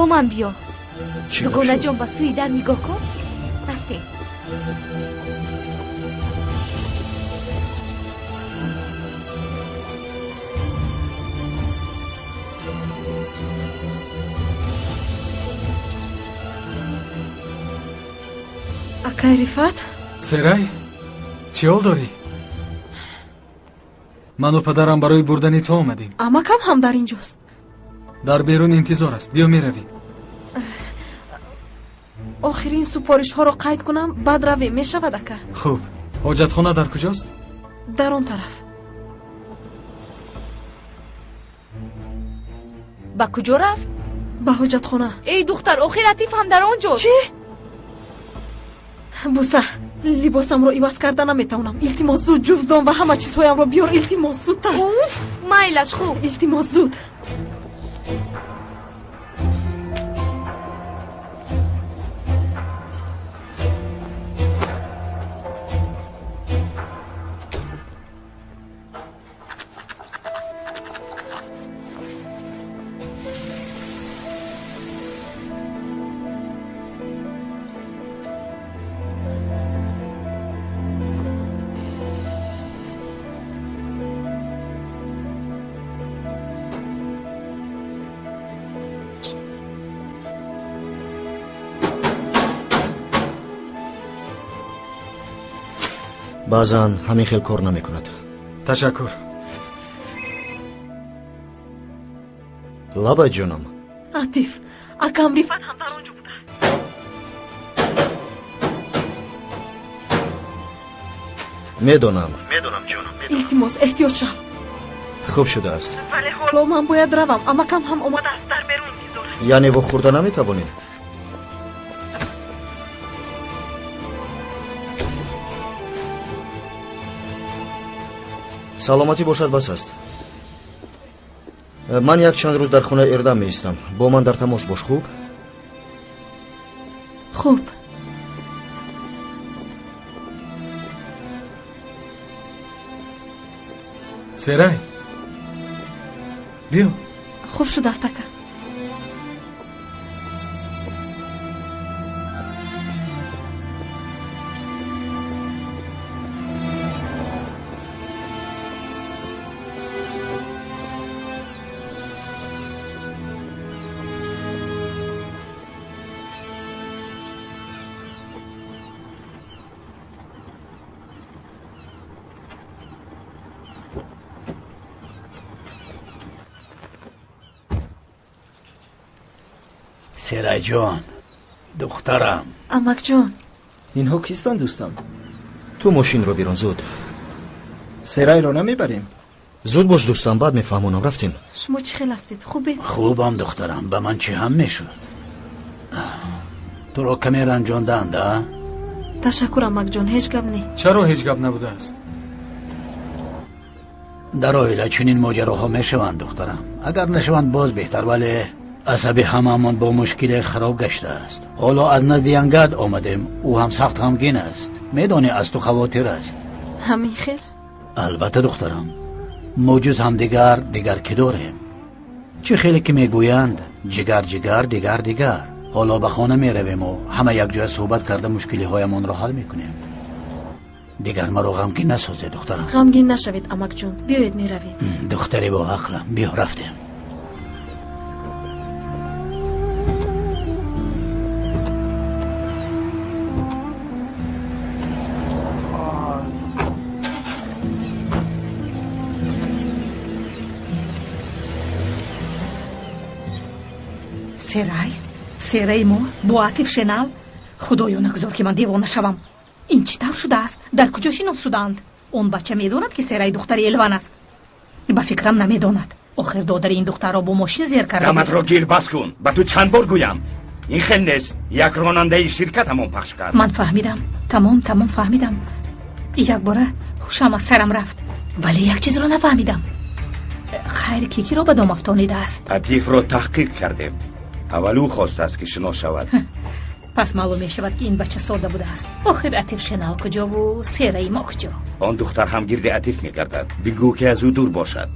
Бо ман биё. Дугонаҷон, ба сӯи дар нигоҳ кун. Рафтем. Акай Рифат? Серай, чӣ ҳол дорӣ? Ману падарам барои бурдани ту омадем. Амакам ҳам дар инҷост. Дар берун интизор аст. Биё меравем. Охирин супоришҳоро қайд кунам, баъд равем. Мешавад, ака? Хуб. Ҳоҷатхона дар куҷост? Дар он тараф. Ба куҷо рафт? Ба ҳоҷатхона. Эй духтар, охир Атиф ҳам дар он ҷост. Чӣ? Буса, либосамро иваз карда наметавонам. Илтимос, зуд ҷуздон ва ҳама чизҳоямро биёр. Илтимос, зудтар. Уф, майлаш, хуб. Илтимос, зуд. Баъзан ҳамин хел кор намекунад. Ташаккур. Лабай, ҷонам. Атиф, акам Рифат ҳам дар он ҷо буда. Медонам. Медонам, ҷонам. Илтимос, эҳтиёт шав. Хуб шудааст. Вале ҳоло ман бояд равам. Амакам ҳам омадааст, дар берун интизор аст. Яъне вохӯрда наметавонем? Саломатӣ бошад, бас аст. Ман як чанд рӯз дар хонаи Эрдам меистам. Бо ман дар тамос бош, хуб? Хуб. Серай, биё. Хуб шудааст, ака. Серайҷон, духтарам. Амакҷон. Инҳо кистанд, дӯстам? Ту мошинро бирон, зуд. Серайро намебарем? Зуд бош, дӯстам, баъд мефаҳмонам. Рафтем. Шумо чӣ хел ҳастед? Хубед? Хубам, духтарам. Ба ман чӣ ҳам мешуд? Туро каме ранҷонданд, а? Ташаккур, амакҷон, ҳеҷ гап не. Чаро ҳеҷ гап набудааст? Дар оила чунин моҷароҳо мешаванд, духтарам. Агар нашаванд, боз беҳтар, вале асаби ҳамаамон бо мушкиле хароб гаштааст. Ҳоло аз назди янгад омадем. Ӯ ҳам сахт ғамгин аст. Медонӣ, аз ту хавотир аст. Ҳамин хел? Албатта, духтарам. Мо ҷуз ҳамдигар дигар кӣ дорем? Чӣ хеле ки мегӯянд, ҷигар ҷигар, дигар дигар. Ҳоло ба хона меравему ҳама якҷоя суҳбат карда мушкилиҳоямонро ҳал мекунем. Дигар маро ғамгин насозед, духтарам. Ғамгин нашавед, амакҷон. Биёед, меравем. Духтаре бо ақлам, биё, рафтем. Серай, Сераи мо бо Атиф Шенал. Худоё, нагузор ки ман девона шавам. Ин чӣ тавр шудааст? Дар куҷо шинос шудаанд? Он бача медонад, ки Сераи духтари Элван аст. Ба фикрам, намедонад. Охир додари ин духтарро бо мошин зер карда. Даматро гир, бас кун. Ба ту чанд бор гӯям? Ин хел нест. Як ронандаи ширкат ҳамон пахш кард. Ман фаҳмидам. Тамом, тамом фаҳмидам. Якбора ҳушам аз сарам рафт. Вале як чизро нафаҳмидам. Хайр, ки киро ба дом афтонидааст? Атифро таҳқиқ кардем. Аввал ӯ хостааст, ки шинос шавад. Пас маълум мешавад, ки ин бача сода будааст. Охир Атиф Шенал куҷову Сераи мо куҷо? Он духтар ҳам гирди Атиф мегардад. Бигӯ, ки аз ӯ дур бошад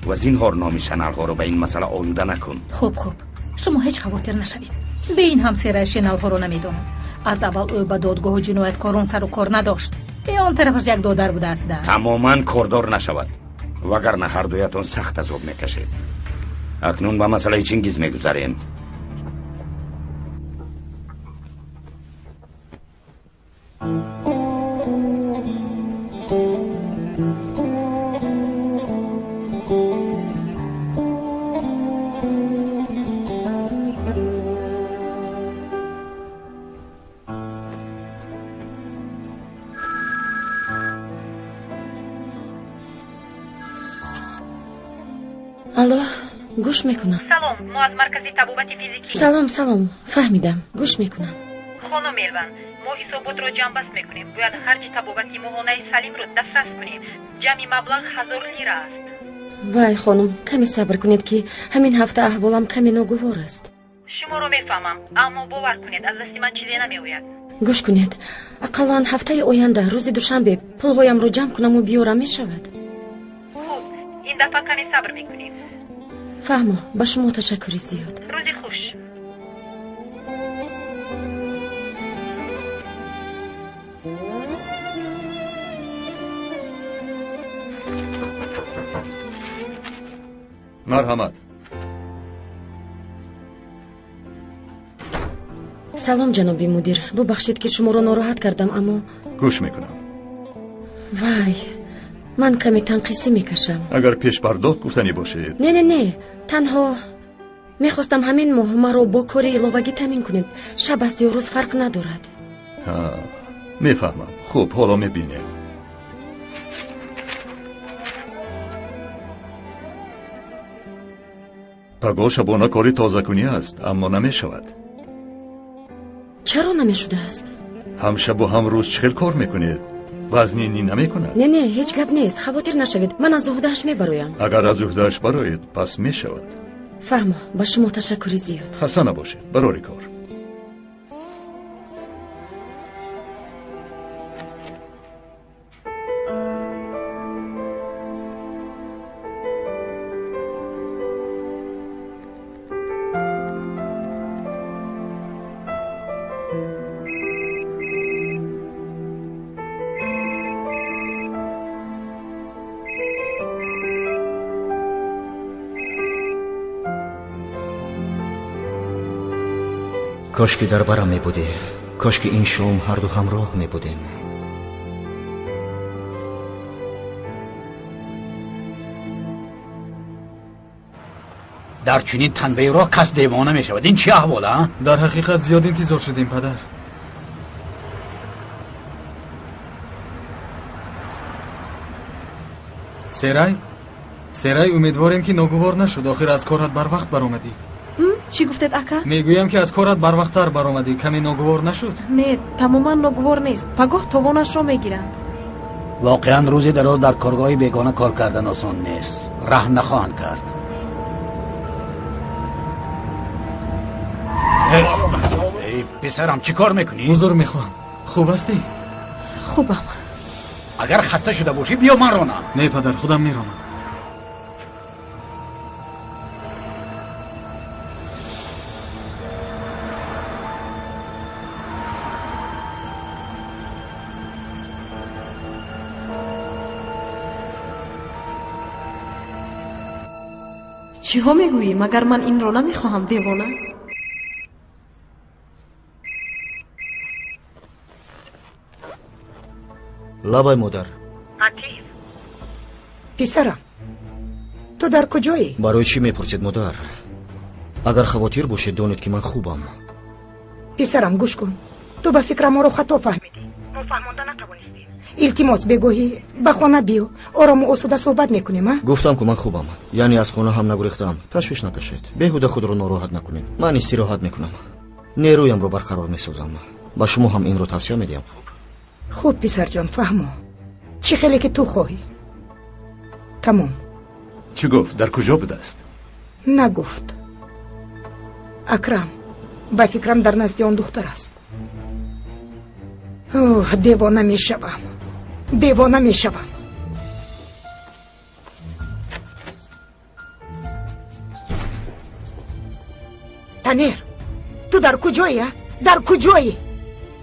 ва зинҳор номи Шеналҳоро ба ин масъала олуда накун. Хуб, хуб. Шумо ҳеҷ хавотир нашавед. Бе ин ҳам Серай Шеналҳоро намедонад. Аз аввал ӯ ба додгоҳу ҷинояткорон сару кор надошт. Бе он тарафаш як додар будааст. Да тамоман кордор нашавад, вагарна ҳардуятон сахт азоб мекашед. Акнун ба масъалаи Чингиз мегузарем. Алло, гӯш мекунам. Салом, мо аз маркази табобати физикӣ. Салом, салом, фаҳмидам, гӯш мекунам. Хонум Элван, мо ҳисоботро ҷамъбаст мекунем. Бояд харҷи табобати моҳонаи Салимро дастрас кунем. Ҷамъи маблағ 1000 лира аст. Вай, хонум, каме сабр кунед, ки ҳамин ҳафта аҳволам каме ногувор аст. Шуморо мефаҳмам, аммо бовар кунед, аз дасти ман чизе намеояд. Гӯш кунед, ақаллан ҳафтаи оянда, рӯзи душанбе, пулҳоямро ҷамъ кунаму биёрам мешавад. Хуб, ин дафъа каме сабр мекунем. Фаҳмо, ба шумо ташаккури зиёд. Рӯзи хуш. Марҳамат. Салом, ҷаноби мудир. Бубахшед, ки шуморо нороҳат кардам, аммо гӯш мекунам. Вай, ман каме танқисӣ мекашам. Агар пешпардохт гуфтанӣ бошед. Не, не, не, танҳо мехостам ҳамин моҳ маро бо кори иловагӣ таъмин кунед. Шаб аст ё рӯз фарқ надорад. Мефаҳмам. Хуб, ҳоло мебинем. Пагоҳ шабона кори тозакунӣ аст, аммо намешавад. Чаро намешудааст? Ҳам шабу ҳам рӯз чӣ хел кор мекунед? Вазнинӣ намекунад? Не, не, ҳеҷ гап нест, хавотир нашавед, ман аз уҳдааш мебароям. Агар аз уҳдааш бароед, пас мешавад. Фаҳмо, ба шумо ташаккури зиёд. Хаста набошед, барори кор. Кош ки дар барам мебудӣ, кош ки ин шом ҳарду ҳамроҳ мебудем. Дар чунин танбаи роҳ кас девона мешавад. Ин чӣ аҳвол, а? Дар ҳақиқат зиёд интизор шудем, падар. Серай, Серай, умедворем, ки ногувор нашуд. Охир аз корат барвақт баромадӣ. Чӣ гуфтед, ака? Мегӯям, ки аз корат барвақттар баромадӣ. Каме ногувор нашуд? Не, тамоман ногувор нест. Пагоҳ товонашро мегиранд. Воқеан рӯзи дароз дар коргоҳи бегона кор кардан осон нест. Раҳм нахоҳанд кард. Эй писарам, чӣ кор мекунӣ? Узр мехоҳам. Хуб ҳастӣ? Хубам. Агар хаста шуда бошӣ, биё ман ронам. Не, падар, худам меронам. Чиҳо мегӯӣ? Магар ман инро намехоҳам, девона? Лабай, модар. Атиф. Писарам, ту дар куҷоӣ? Барои чӣ мепурсед, модар? Агар хавотир бошед, донед, ки ман хубам. Писарам, гӯш кун. Ту ба фикрам моро хато фаҳмидӣ. Мо фаҳмонда натавонистем. Илтимос, бегоҳӣ ба хона биё. Орому осуда суҳбат мекунем, а? Гуфтам, ку ман хубам. Яъне аз хона ҳам нагурехтам. Ташвиш накашед. Беҳуда худро нороҳат накунед. Ман истироҳат мекунам. Нерӯямро барқарор месозам. Ба шумо ҳам инро тавсия медиҳам. Хуб, писарҷон, фаҳмо. Чӣ хеле ки ту хоҳӣ. Тамом. Чӣ гуфт? Дар куҷо будааст? Нагуфт. Акрам, ба фикрам дар назди он духтар аст. Оҳ, девона мешавам. Девона мешавам. Танер, ту дар куҷоӣ, а? Дар куҷоӣ?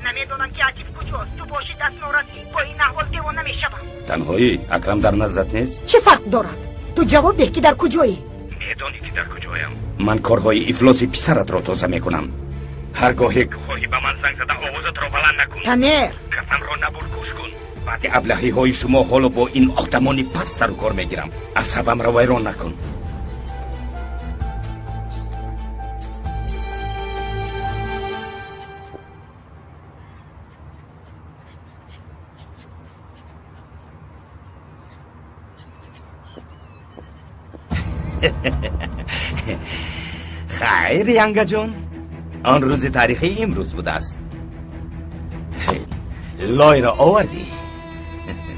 Намедонам ки Атиф куҷост. Ту бошӣ даст норасӣ. Бо ин аҳвол девона мешавам. Танҳоӣ? Акрам дар наздат нест? Чӣ фарқ дорад? Ту ҷавоб деҳ ки дар куҷоӣ. Медонӣ ки дар куҷоям. Ман корҳои ифлоси писаратро тоза мекунам. Ҳар гоҳе хоҳӣ ба ман занг зада овозатро баланд накун. Танер! Гапамро набур, гӯш кун. Баъди аблаҳиҳои шумо ҳоло бо ин одамони паст сару кор мегирам. Асабамро вайрон накун. Хайр, янгаҷон, он рӯзи таърихӣ имрӯз будааст. Лойро овардӣ?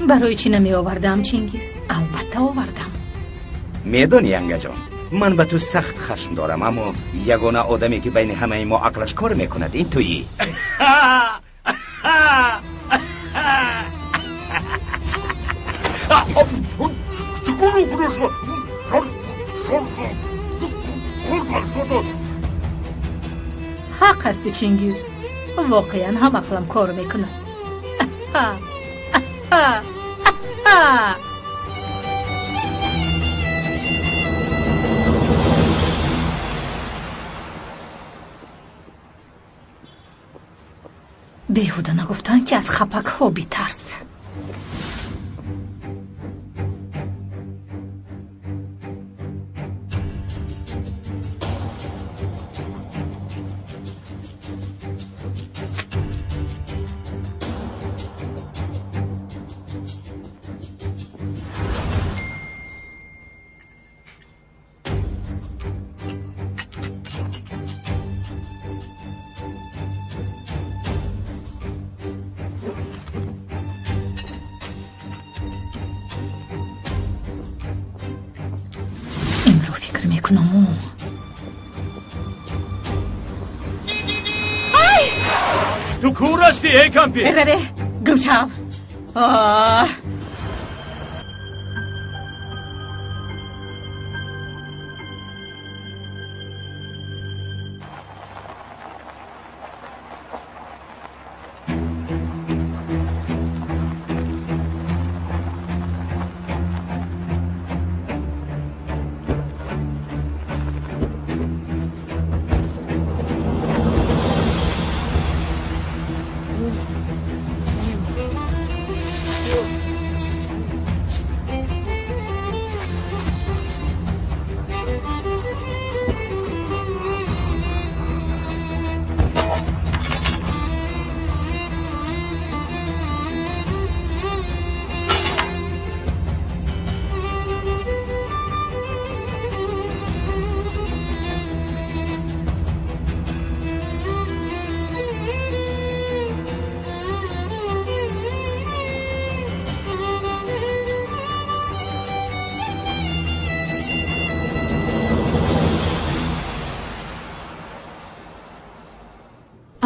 Барои чӣ намеовардам, Чингиз? Албатта овардам. Медонӣ, янгаҷон, ман ба ту сахт хашм дорам, аммо ягона одаме ки байни ҳамаи мо ақлаш кор мекунад ин туӣ. Ҳақ ҳасти, Чингиз. Воқеан ҳам ақлам кор мекунад. Беҳуда нагуфтанд ки аз хапакҳо битарс. Ту кур ҳастӣ, эй кампир? Раве, гум шав.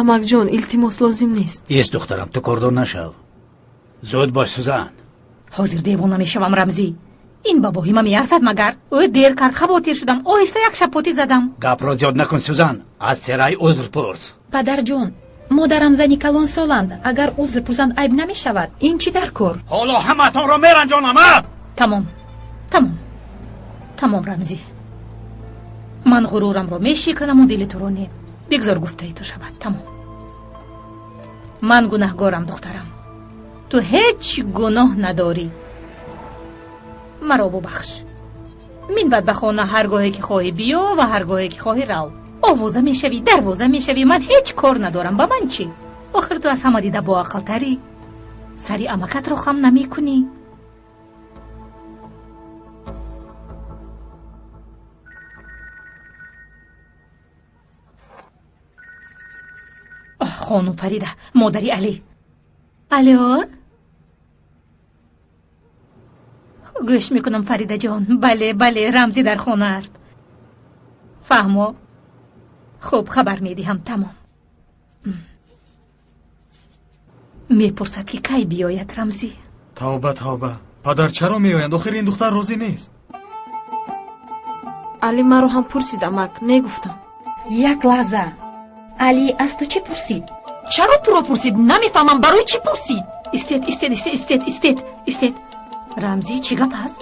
Амакҷон, илтимос лозим нест. Ес, духтарам, ту кордор нашав. Зуд бош, Сузан. Ҳозир девона мешавам, Рамзӣ. Ин ба воҳима меарзад магар? Ӯ дер кард, хавотир шудам, оҳиста як шапотӣ задам. Гапро зиёд накун, Сузан. Аз Серай узр пурс. Падарҷон, модарам зани калонсоланд. Агар узр пурсанд айб намешавад. Ин чӣ дар кор? Ҳоло ҳаматонро меранҷонам, а? Тамом, тамом, тамом, Рамзӣ. Ман ғурурамро мешиканаму дили туро не. Бигзор гуфтаи ту шавад, тамом. Ман гунаҳгорам, духтарам. Ту ҳеҷ гуноҳ надорӣ. Маро бубахш. Минбаъд ба хона ҳар гоҳе ки хоҳӣ биё ва ҳар гоҳе ки хоҳӣ рав. Овоза мешавӣ, дарвоза мешавӣ, ман ҳеҷ кор надорам. Ба ман чӣ? Охир ту аз ҳама дида боақлтарӣ. Сари амакатро хам намекунӣ. Хонум Фарида, модари Алӣ. Алло? Гӯш мекунам, Фаридаҷон. Бале, бале, Рамзӣ дар хона аст. Фаҳмо. Хуб, хабар медиҳам, тамом. Мепурсад ки кай биёяд Рамзӣ. Тавба, тавба. Падар чаро меоянд? Охир ин духтар розӣ нест. Алӣ маро ҳам пурсид, амак, не гуфтам. Як лаҳза, Алӣ аз ту чӣ пурсид? Чаро туро пурсид? Намефаҳмам, барои чӣ пурсид? Истед, истед, истед, истед, истед, истед. Рамзӣ, чӣ гап аст?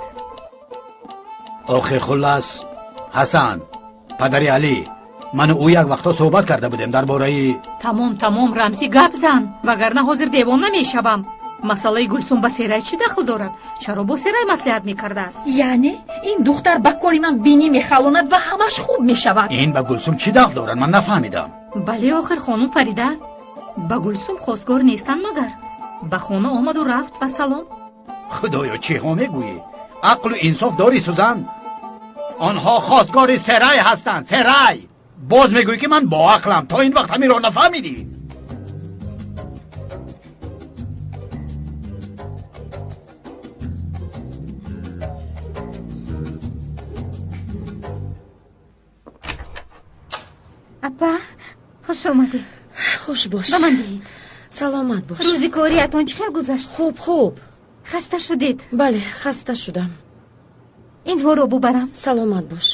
Охир хуллас, Ҳасан, падари Алӣ, ману ӯ як вақто суҳбат карда будем дар бораи. Тамом, тамом, Рамзӣ, гап зан, вагарна ҳозир девона мешавам. Масъалаи Гулсум ба Серай чӣ дахл дорад? Чаро бо Серай маслиҳат мекардааст? Яъне ин духтар ба кори ман бинӣ мехалонад ва ҳамаш хуб мешавад. Ин ба Гулсум чӣ дахл дорад? Ман нафаҳмидам. Бале, охир хонум Фарида ба Гулсум хостгор нестанд магар? Ба хона омаду рафт ва салом. Худоё, чиҳо мегӯӣ? Ақлу инсоф дорӣ, Сузан? Онҳо хостгори Серай ҳастанд, Серай. Боз мегӯӣ ки ман боақлам. То ин вақт ҳаминро нафаҳмидӣ? Апа, хуш омадед. Хуш бош. Ба ман диҳед. Саломат бош. Рӯзи кориятон чӣ хел гузашт? Хуб, хуб. Хаста шудед? Бале, хаста шудам. Инҳоро бубарам. Саломат бош.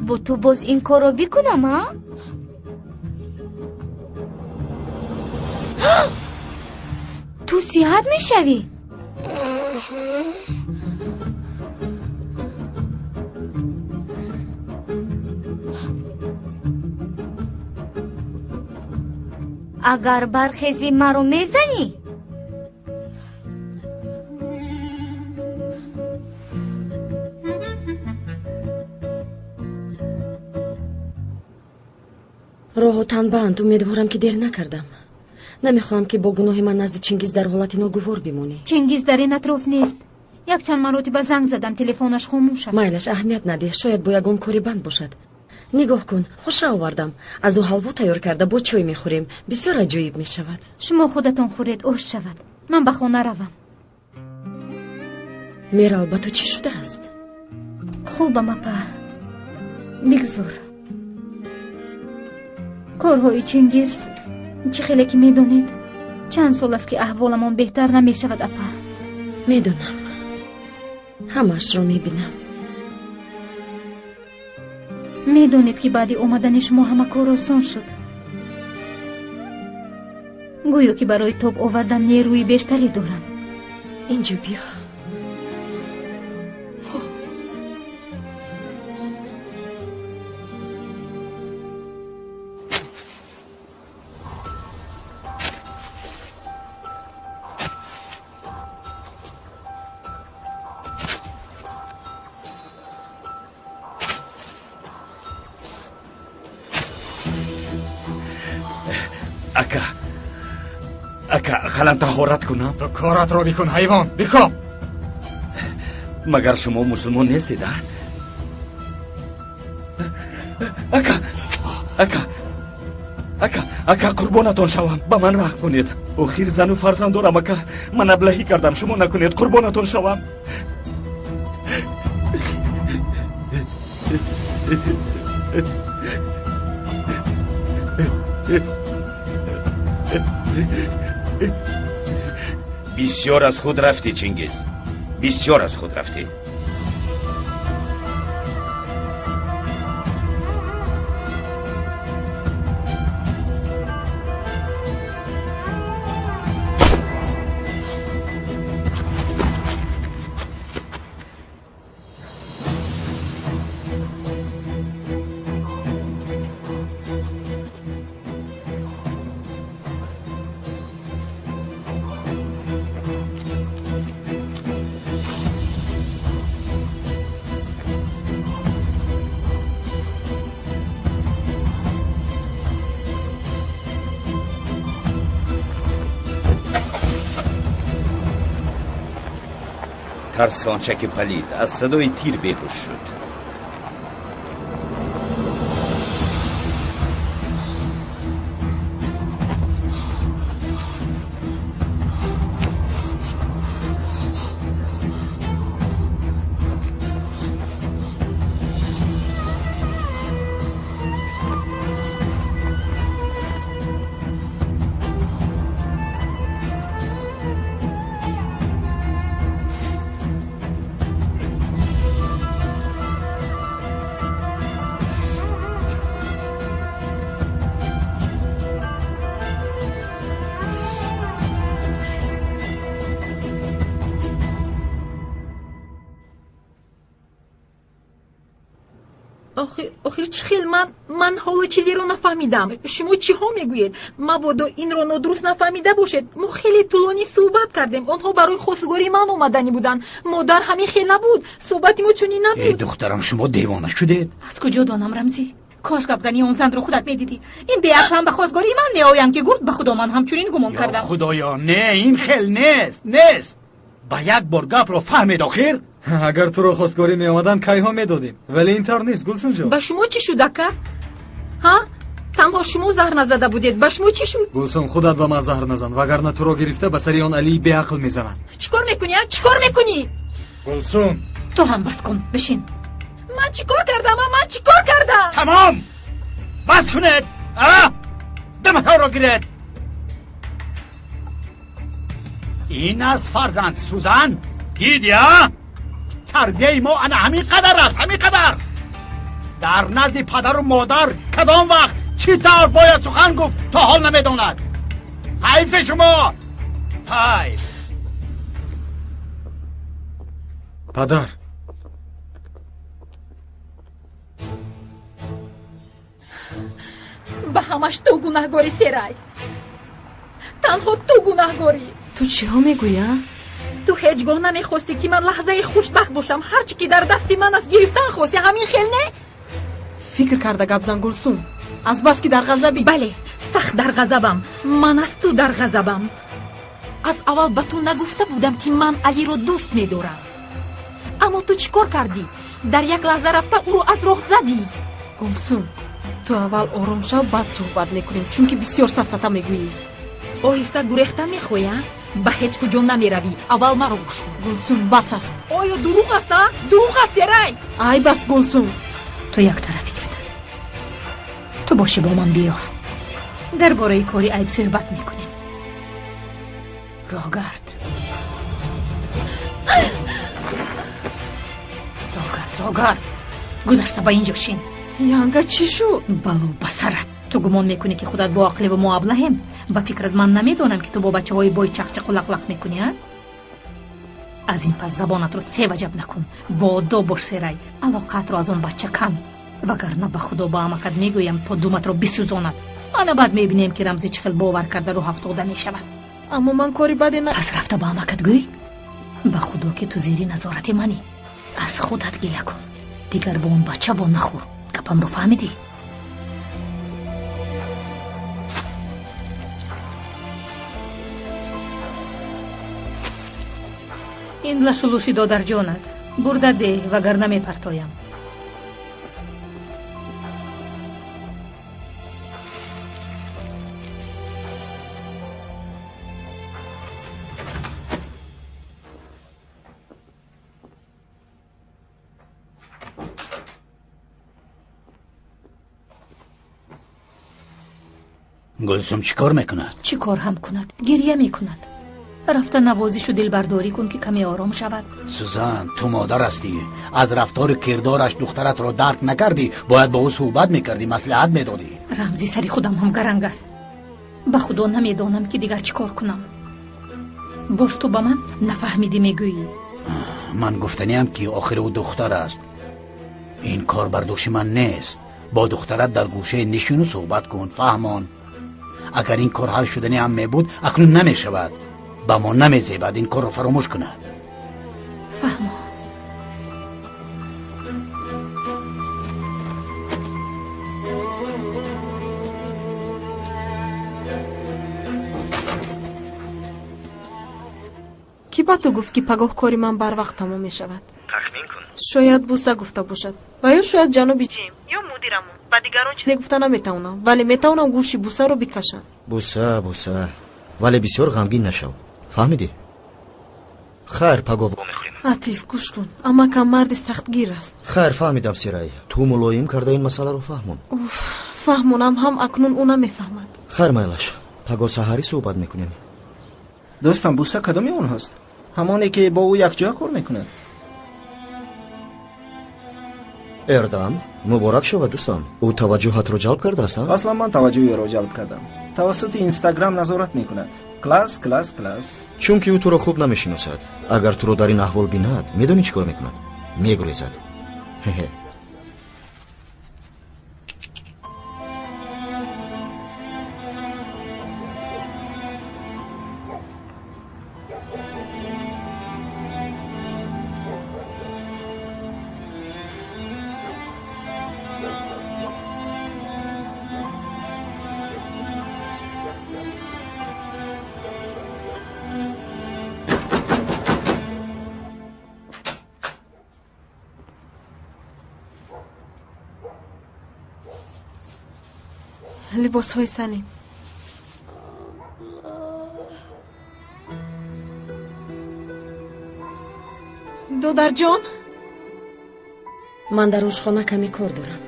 Бо ту боз ин корро бикунам, а? Ту сиҳат мешавӣ? Агар бархезӣ маро мезанӣ? Роҳу танбанд, умедворам ки дер накардам. Намехоҳам ки бо гуноҳи ман назди Чингиз дар ҳолати ногувор бимонӣ. Чингиз дар ин атроф нест. Якчанд маротиба занг задам, телефонаш хомӯш аст. Майлаш, аҳамият надеҳ, шояд бо ягон кори банд бошад. Нигоҳ кун, хуша овардам. Аз ӯ ҳалво тайёр карда бо чой мехӯрем. Бисёр аҷоиб мешавад. Шумо худатон хӯред, ош шавад. Ман ба хона равам. Мерал, ба ту чӣ шудааст? Хубам, апа. Бигзор. Корҳои Чингиз чӣ хеле ки медонед, чанд сол аст ки аҳволамон беҳтар намешавад, апа. Медонам, ҳамаашро мебинам. Медонед ки баъди омадани шумо ҳама кор осон шуд. Гӯё ки барои тоб овардан нерӯи бештаре дорам. Инҷо биё. Ака, ака, ақаллан таҳорат кунам. Ту коратро бикун, ҳайвон, бихоб. Магар шумо мусулмон нестед, а? Ака, ака, ака, ака, қурбонатон шавам, ба ман раҳм кунед. Охир зану фарзанд дорам, ака. Ман аблаҳӣ кардам, шумо накунед, қурбонатон шавам. Бисёр аз худ рафтӣ, Чингиз. Бисёр аз худ рафтӣ. Тарсончаки палид аз садои тир беҳуш шуд. Охир чӣ хел ман ҳоло чизеро нафаҳмидам. Шумо чиҳо мегӯед? Мабодо инро нодуруст нафаҳмида бошед. Мо хеле тӯлонӣ суҳбат кардем. Онҳо барои хостгории ман омаданӣ буданд. Модар ҳамин хел набуд. Суҳбати мо чунин набуд. Э духтарам, шумо девона шудед? Аз куҷо донам, Рамзӣ? Кош гапзании он занро худат медидӣ. Ин беақлам ба хостгории ман меоянд, ки гуфт. Ба худо ман ҳамчунин гумон кардам. Ё худоё, не, ин хел нест, нест. Ба як бор гапро фаҳмед охир. Агар туро хостгорӣ меомаданд, кайҳо медодем, вале ин тавр нест, Гулсумҷон. Ба шумо чӣ шуд, ака? Ҳа? Танҳо шумо заҳр назада будед. Ба шумо чӣ шуд? Гулсум, худат ба ман заҳр назан, вагарна туро гирифта ба сари он Алии беақл мезанам. Чӣ кор мекунӣ, а? Чӣ кор мекунӣ? Гулсум, ту ҳам бас кун, бишин. Ман чӣ кор кардам, а? Ман чӣ кор кардам? Тамом, бас кунед, а? Даматонро гиред. Ин аст фарзанд Сузан, дидӣ, а? Тарбияи мо ана ҳамин қадар аст, ҳамин қадар. Дар назди падару модар кадом вақт чӣ тавр бояд сухан гуфт, то ҳол намедонад. Ҳайфи шумо, ҳайф. Падар, ба ҳамаш ту гунаҳгорӣ, Серай. Танҳо ту гунаҳгорӣ. Ту чиҳо мегӯӣ, а? Ту ҳеҷ гоҳ намехостӣ, ки ман лаҳзаи хушбахт бошам. Ҳарчи ки дар дасти ман аст, гирифтан хостӣ. Ҳамин хел не? Фикр карда гап зан, Гулсум. Аз бас ки дар ғазабӣ. Бале, сахт дар ғазабам. Ман аз ту дар ғазабам. Аз аввал ба ту нагуфта будам, ки ман Алиро дӯст медорам. Аммо ту чӣ кор кардӣ? Дар як лаҳза рафта ӯро аз роҳ задӣ. Гулсум, ту аввал ором шав, баъд суҳбат мекунем, чунки бисёр сафсата мегӯӣ. Оҳиста гурехтан мехоҳӣ, а? Ба ҳеҷ куҷо намеравӣ. Аввал маро гӯш кун. Гулсум, бас аст. Оё дурӯғ аст, а? Дурӯғ аст, Серай. Ай бас, Гулсум. Ту яктарафист. Ту бошӣ бо ман биё. Дар бораи кори айб суҳбат мекунем. Роҳгард. Роҳгард, роҳгард. Гузашта ба инҷо шин. Янга, чӣ шуд? Бало ба сарат. Ту гумон мекунӣ, ки худат боақливу мо аблаҳем? Ба фикрат ман намедонам, ки ту бо бачаҳои бой чақчақу лақлақ мекунӣ, а? Аз ин пас забонатро се ваҷаб накун. Боодоб бош, Серай. Алоқаатро аз он бача кан, вагарна ба худо ба амакат мегӯям, то думатро бисӯзонад. Ана баъд мебинем, ки Рамзӣ чӣ хел бовар карда рӯҳ афтода мешавад. Аммо ман кори баде на. Пас рафта ба амакат гӯй, ба худо ки ту зери назорати манӣ. Аз худат гила кун. Дигар бо он бача во нахӯр. Гапамро фаҳмидӣ? Ин лашулуши додарҷонат бурда деҳ, вагарна мепартоям. Гулсум чӣ кор мекунад? Чӣ кор ҳам кунад? Гирья мекунад. Рафта навозишу дилбардорӣ кун, ки каме ором шавад. Сузан, ту модар ҳастӣ. Аз рафтору кирдораш духтаратро дарк накардӣ. Бояд бо ӯ суҳбат мекардӣ, маслиҳат медодӣ. Рамзӣ, сари худам ҳам гаранг аст. Ба худо намедонам, ки дигар чӣ кор кунам. Боз ту ба ман нафаҳмидӣ мегӯӣ. Ман гуфтаниам, ки охир ӯ духтар аст. Ин кор бар дӯши ман нест. Бо духтарат дар гӯшаи нишину суҳбат кун, фаҳмон. Агар ин кор ҳал шудани ҳам мебуд, акнун намешавад. Ба мо намезебад ин корро фаромӯш кунад. Фаҳмо. Кӣ ба ту гуфт, ки пагоҳ кори ман барвақт тамом мешавад? Тахмин кун. Шояд Буса гуфта бошад, ва ё шояд ҷаноби Ҷим ё мудирамон. Ба дигарон чизе гуфта наметавонам, вале метавонам гӯши Бусаро бикашам. Буса, Буса, вале бисёр ғамгин нашав, фаҳмидӣ? Хайр, пагоҳ вомехӯрем. Атиф, гӯш кун, амакам марди сахтгир аст. Хайр, фаҳмидам, Серай. Ту мулоим карда ин масъаларо фаҳмон. Уф, фаҳмонам ҳам акнун ӯ намефаҳмад. Хайр, майлаш, пагоҳ саҳарӣ суҳбат мекунем. Дӯстам, Буса кадоми онҳост? Ҳамоне ки бо ӯ якҷоя кор мекунад? Эрдам, муборак шавад, дӯстам. Ӯ таваҷҷӯҳатро ҷалб кардааст, а? Аслан ман таваҷҷӯҳи ӯро ҷалб кардам. Тавассути Инстаграм назорат мекунад. Класс, класс, класс. Чунки ӯ туро хуб намешиносад. Агар туро дар ин аҳвол бинад, медонӣ чӣ кор мекунад? Мегурезад. Хе-хе. Либосҳои Салим. Додарҷон, ман дар ошхона каме кор дорам.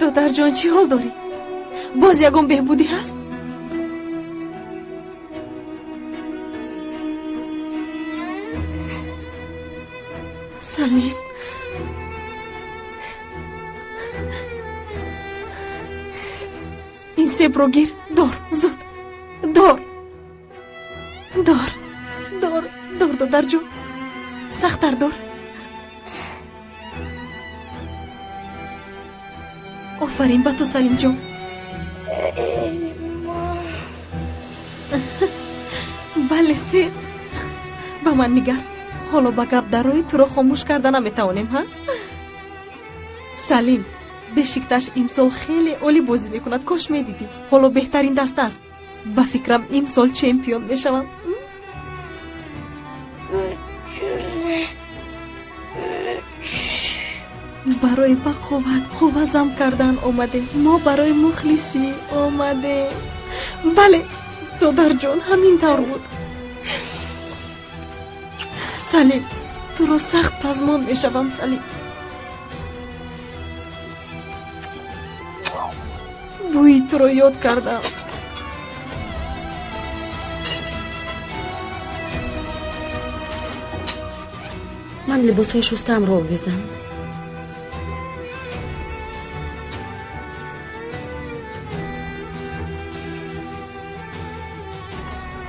Додарҷон, чӣ ҳол дорӣ? Боз ягон беҳбудӣ ҳаст? Салим, ин себро гир, дор, зуд, дор, дор, дор, дор, додарҷон, сахттар дор. Офарин ба ту, Салимҷон. Бале, себ. Ба ман нигар. Ҳоло ба гап дарои туро хомӯш карда наметавонем, ҳа? Салим, Бешикташ имсол хеле олӣ бозӣ мекунад, кош медидӣ. Ҳоло беҳтарин даста аст. Ба фикрам имсол чемпион мешавам. Барои ба қувват қувва зам кардан омадем. Мо барои мухлисӣ омадем. Бале, додарҷон, ҳамин тавр буд. Салим, туро сахт пазмон мешавам, Салим. Бӯи туро ёд кардам. Ман либосҳои шустаамро овезам.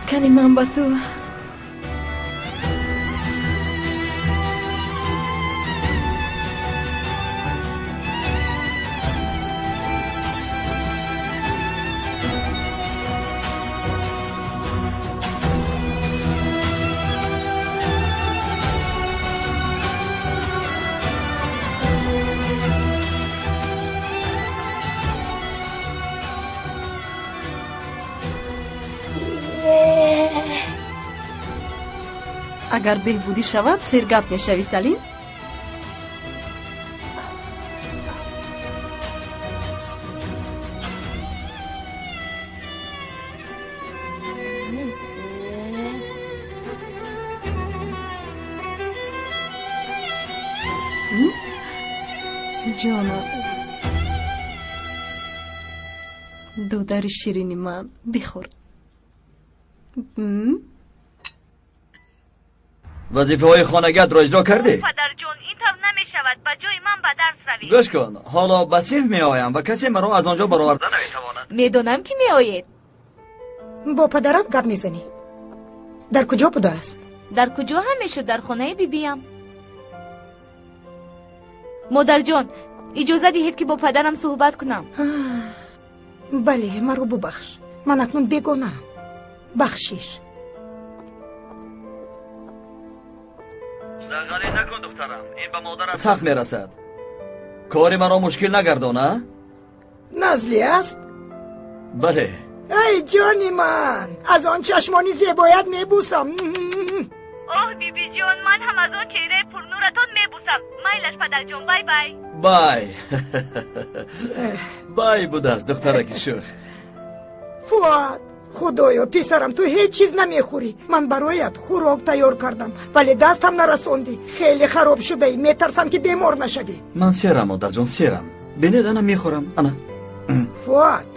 Кани ман ба ту агар беҳбудӣ шавад, сергап мешавӣ, Салим. Ҷонам, додари ширини ман, бихӯр. Вазифаҳои хонагиатро иҷро кардӣ? Падарҷон, ин тавр намешавад. Ба ҷои ман ба дарс равӣ. Гӯш кун, ҳоло ба синф меоям ва касе маро аз он ҷо бароварда наметавонад. Медонам, ки меоед. Бо падарат гап мезанӣ. Дар куҷо будааст? Дар куҷо ҳам мешуд? Дар хонаи бибиям. Модарҷон, иҷоза диҳед, ки бо падарам суҳбат кунам. Бале, маро бубахш. Ман акнун бегонаам. Бахшиш. Дағалӣ накун, духтарам, ин ба модарат сахт мерасад. Кори маро мушкил нагардон, а? Назлӣ аст? Бале. Ай, ҷони ман, аз он чашмони зебоят мебусам. Оҳ, бибиҷон, ман ҳам аз он чеҳраи пурнуратон мебусам. Майлаш, падарҷон, бай бай. Бай. Бай будааст, духтараки шӯх. Фуад, худоё, писарам, ту ҳеҷ чиз намехӯрӣ. Ман бароят хӯрок тайёр кардам, вале даст ҳам нарасондӣ. Хеле хароб шудаӣ, метарсам, ки бемор нашавӣ. Ман серам, модарҷон, серам. Бинед, ана мехӯрам, ана. Фуад,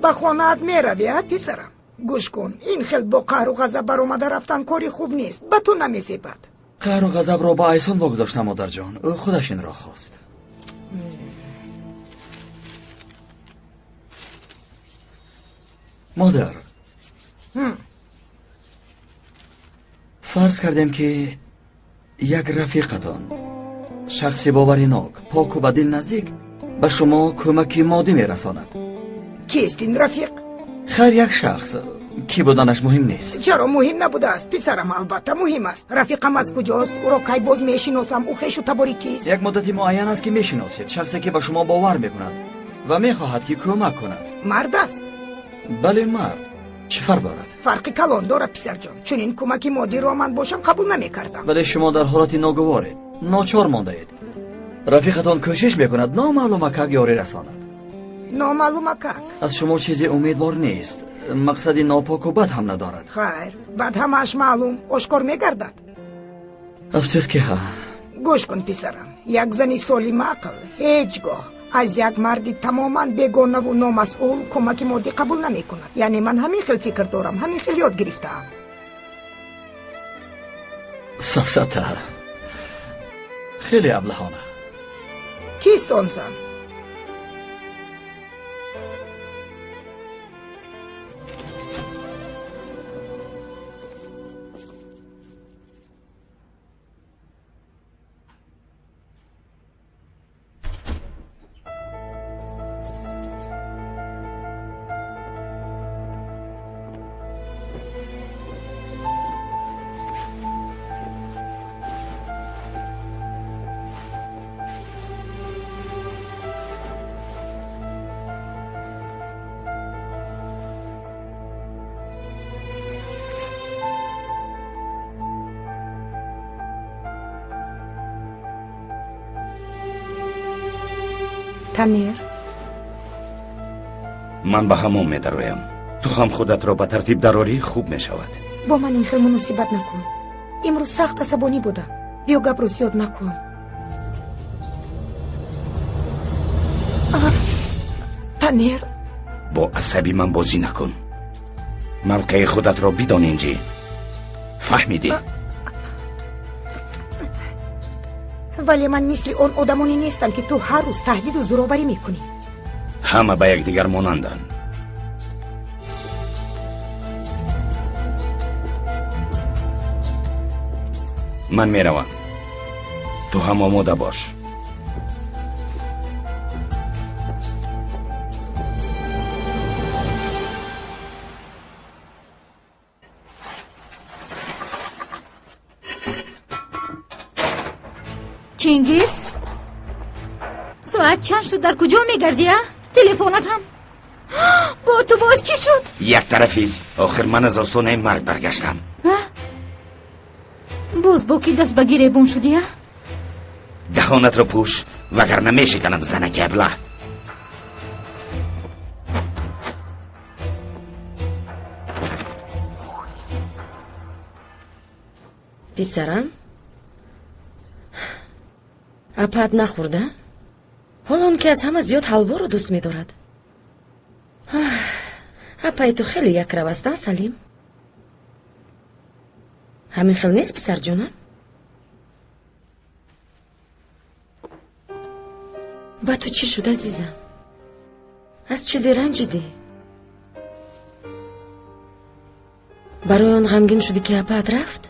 ба хонаат меравӣ, а, писарам? Гӯш кун, ин хел бо қаҳру ғазаб баромада рафтан кори хуб нест, ба ту намезебад. Қаҳру ғазабро ба Айсон вогузоштам, модарҷон. Ӯ худаш инро хост. Модар, фарз кардем, ки як рафиқатон Шахси боваринок, поку ба дил наздик ба шумо кӯмаки моддӣ мерасонад. Кист ин рафиқ? Хайр, як шахс. Кӣ буданаш муҳим нест. Чаро муҳим набудааст, писарам? Албатта муҳим аст. Рафиқам аз куҷост? Ӯро кай боз мешиносам? Ӯ хешу табори кист? Як муддати муайян аст, ки мешиносед. Шахсе, ки ба шумо бовар мекунад ва мехоҳад, ки кӯмак кунад. Мард аст? Бале, мард. Чӣ фарқ дорад? Фарқи калон дорад, писарҷон. Чунин кӯмаки моддиро ман бошам қабул намекардам. Вале шумо дар ҳолати ногуворед, ночор мондаед. Рафиқатон кӯшиш мекунад номаълумакак ёрӣ расонад. Номаълумакак? Аз шумо чизе умедвор нест. Мақсади нопоку бад ҳам надорад. Хайр, баъд ҳамааш маълум, ошкор мегардад. Афсӯс, ки ҳа. Гӯш кун, писарам, як зани солими ақл ҳеҷ гоҳ аз як марди тамоман бегонаву номасъул кӯмаки моддӣ қабул намекунад. Яъне ман ҳамин хел фикр дорам, ҳамин хел ёд гирифтаам. Сафсата, хеле аблаҳона. Кист он зан? Танер, ман ба ҳамом медароям. Ту ҳам худатро ба тартиб дарорӣ, хуб мешавад. Бо ман ин хел муносибат накун. Имрӯз сахт асабонӣ будам. Биё, гапро зиёд накун. Танер, бо асаби ман бозӣ накун. Мавқеи худатро бидон, Инҷӣ. Фаҳмидӣ? Вале ман мисли он одамоне нестам, ки ту ҳар рӯз таҳдиду зӯроварӣ мекунӣ. Ҳама ба якдигар монанданд. Ман меравам. Ту ҳам омода бош. Чингиз, соат чанд шуд? Дар куҷо мегардӣ, а? Телефонат ҳам бо ту боз чӣ шуд? Як тарафист. Охир ман аз остонаи марг баргаштам. Боз бо ки даст ба гиребон шудӣ, а? Даҳонатро пӯш, вагарна мешиканам, занаки абла. Писарам, апаат нахӯрда? Ҳоло он ки аз ҳама зиёд ҳалворо дӯст медорад. Апаи ту хеле якрав аст, а, Салим? Ҳамин хел нест, писарҷонам? Ба ту чӣ шуд, азизам? Аз чизе ранҷидӣ? Барои он ғамгин шудӣ, ки апаат рафт?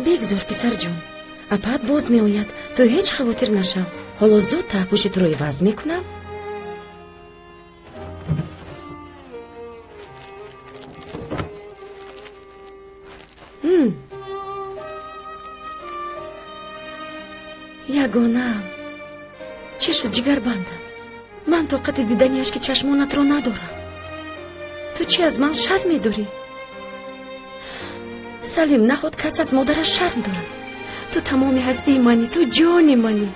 Бигзор, писарҷон, апаат боз меояд. Ту ҳеҷ хавотир нашав. Ҳоло зуд таҳпӯши туро иваз мекунам. Ягонаам, чӣ шуд, ҷигарбандам? Ман тоқати дидани ашки чашмонатро надорам. Ту чӣ аз ман шарм медорӣ? Салим, наход кас аз модараш шарм дорад. Ту тамоми ҳастии манӣ, ту ҷони манӣ.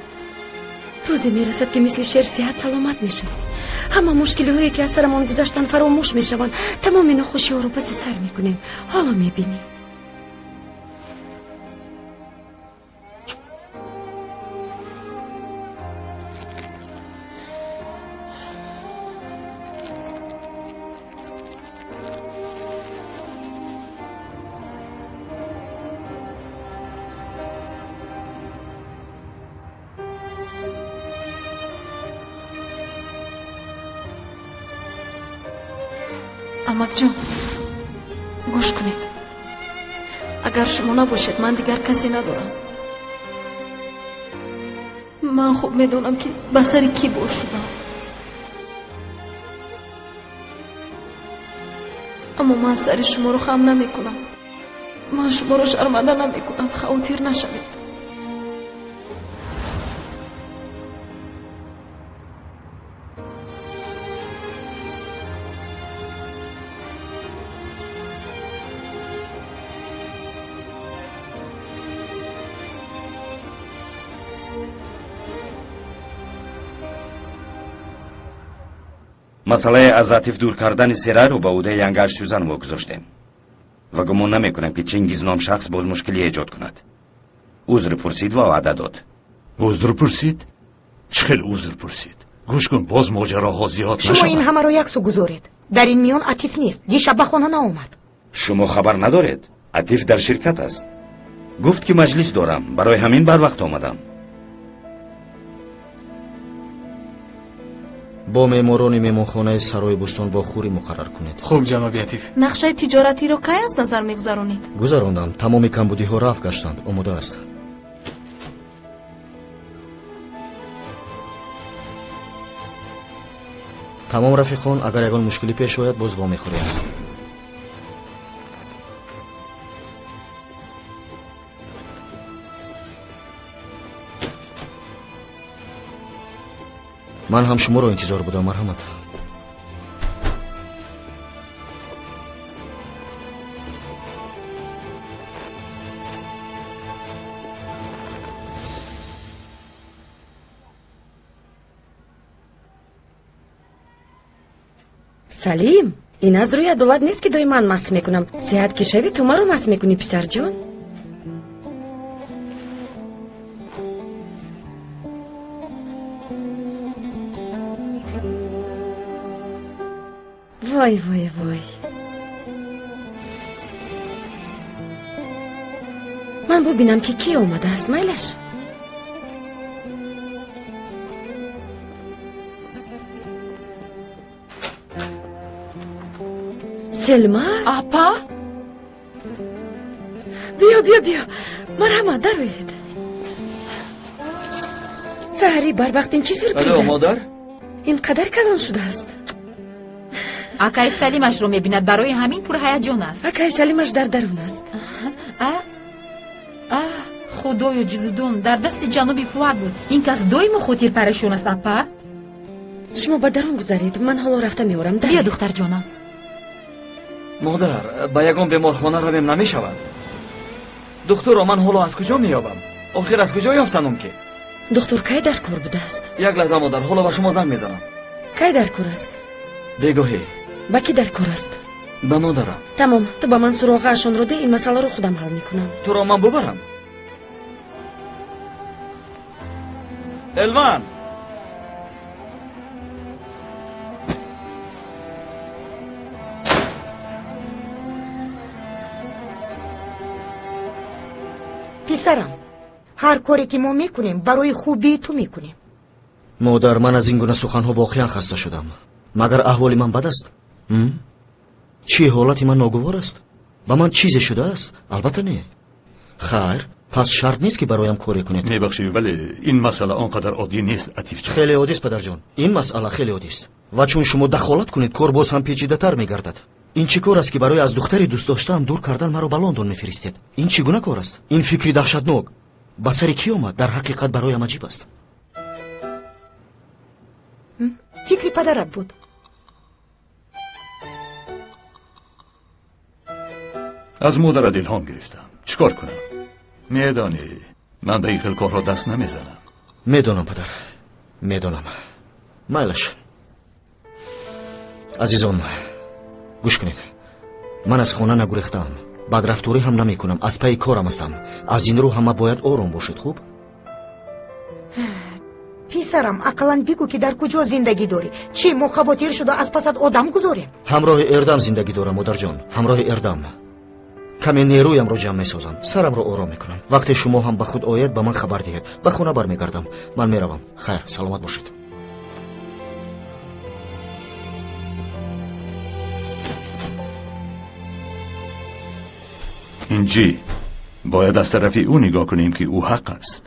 Рӯзе мерасад, ки мисли шер сиҳат саломат мешавӣ. Ҳама мушкилиҳое, ки аз сарамон гузаштанд, фаромӯш мешаванд. Тамоми нохушиҳоро паси сар мекунем. Ҳоло мебинӣ. Амакҷон, гӯш кунед. Агар шумо набошед, ман дигар касе надорам. Ман хуб медонам, ки ба сари кӣ бор шудам. Аммо ман сари шуморо хам намекунам. Ман шуморо шарманда намекунам. Хавотир нашавед. Масъалаи аз Атиф дур кардани Серайро ба ӯҳдаи янгаш Сюзан вогузоштем ва гумон намекунам, ки Чингиз ном шахс боз мушкилӣ эҷод кунад. Узр пурсид ва ваъда дод. Узр пурсид? Чӣ хел узр пурсид? Гӯш кун, боз моҷароҳо зиёд Шумо ин нашавад. ҳамаро яксу гузоред. Дар ин миён Атиф нест. Дишаб ба хона наомад. Шумо хабар надоред? Атиф дар ширкат аст. Гуфт, ки маҷлис дорам, барои ҳамин барвақт омадам. Бо меъморони меҳмонхонаи Сарои Бӯстон вохӯрӣ муқаррар кунед. Хуб, ҷаноби Атиф. Нақшаи тиҷоратиро кай аз назар мегузаронед? Гузарондам. Тамоми камбудиҳо рафт гаштанд, омода аст. Тамом, рафиқон, агар ягон мушкилӣ пеш ояд, боз вомехӯрем. Ман ҳам шуморо интизор будам. Марҳамат. Салим, ин аз рӯи адолат нест, ки доим ман масҳ мекунам. Сеҳат ки шавӣ, ту маро масҳ мекунӣ, писарҷон. Вой, вой, вой, ман бубинам, ки кӣ омадааст. Майлаш. Селма. Апа. Биё, биё, биё, марҳамат, дароед. Саҳари барвақт ин чӣ сюрприз Алло, аст? Модар. Ин қадар калон шудааст. Акаи Салимашро мебинад, барои ҳамин пурҳаяҷон аст. Акаи Салимаш дар дарун аст. А а, худоё, ҷузудон дар дасти ҷаноби Фуат буд. Ин кас доимо хотирпарешон аст, апа. Шумо ба дарун гузаред, ман ҳоло рафта меорам. Биё, духтарҷонам. Модар, ба ягон беморхона равем намешавад? Духтурро ман ҳоло аз куҷо меёбам? Охир аз куҷо ёфтан мумкин? Духтур кай дар кор будааст? Як лаҳза, модар, ҳоло ба шумо занг мезанам. Кай дар кор аст? Бегоҳӣ. Ба кӣ дар кор аст? Ба модарам. Тамом, ту ба ман суроғаашонро деҳ, ин масъаларо худам ҳал мекунам. Туро ман бубарам? Элван! Писарам, ҳар коре ки мо мекунем, барои хубии ту мекунем. Модар, ман аз ин гуна суханҳо воқеан хаста шудам. Магар аҳволи ман бад аст? Чӣ, ҳолати ман ногувор аст? Ба ман чизе шудааст? Албатта не. Хайр, пас шарт нест, ки бароям коре кунед. Мебахшӣ, вале ин масъала он қадар оддӣ нест, Атифҷон. Хеле оддист, падарҷон, ин масъала хеле оддист. Ва чун шумо дахолат кунед, кор боз ҳам печидатар мегардад. Ин чӣ кор аст, ки барои аз духтари дӯстдоштаам дур кардан маро ба Лондон мефиристед? Ин чӣ гуна кор аст? Ин фикри даҳшатнок ба сари кӣ омад? Дар ҳақиқат бароям аҷиб аст. Фикри падарат буд. Аз модарат илҳом гирифтам. Чӣ кор кунам? Медонӣ, ман ба ин хел корҳо даст намезанам. Медонам, падар, медонам. Майлаш. Азизон, гӯш кунед. Ман аз хона нагурехтаам, бадрафторӣ ҳам намекунам, аз пайи корам ҳастам. Аз ин рӯ ҳама бояд ором бошед, хуб? Писарам, ақаллан бигӯ, ки дар куҷо зиндагӣ дорӣ. Чӣ, мо хавотир шуда аз пасат одам гузорем? Ҳамроҳи Эрдам зиндагӣ дорам, модарҷон, ҳамроҳи Эрдам. Каме нерӯямро ҷамъ месозам, сарамро ором мекунам. Вақте шумо ҳам ба худ ояд, ба ман хабар диҳед. Ба хона бармегардам. Ман меравам. Хайр, саломат бошед. Инҷи, бояд аз тарафи ӯ нигоҳ кунем, ки ӯ ҳақ аст.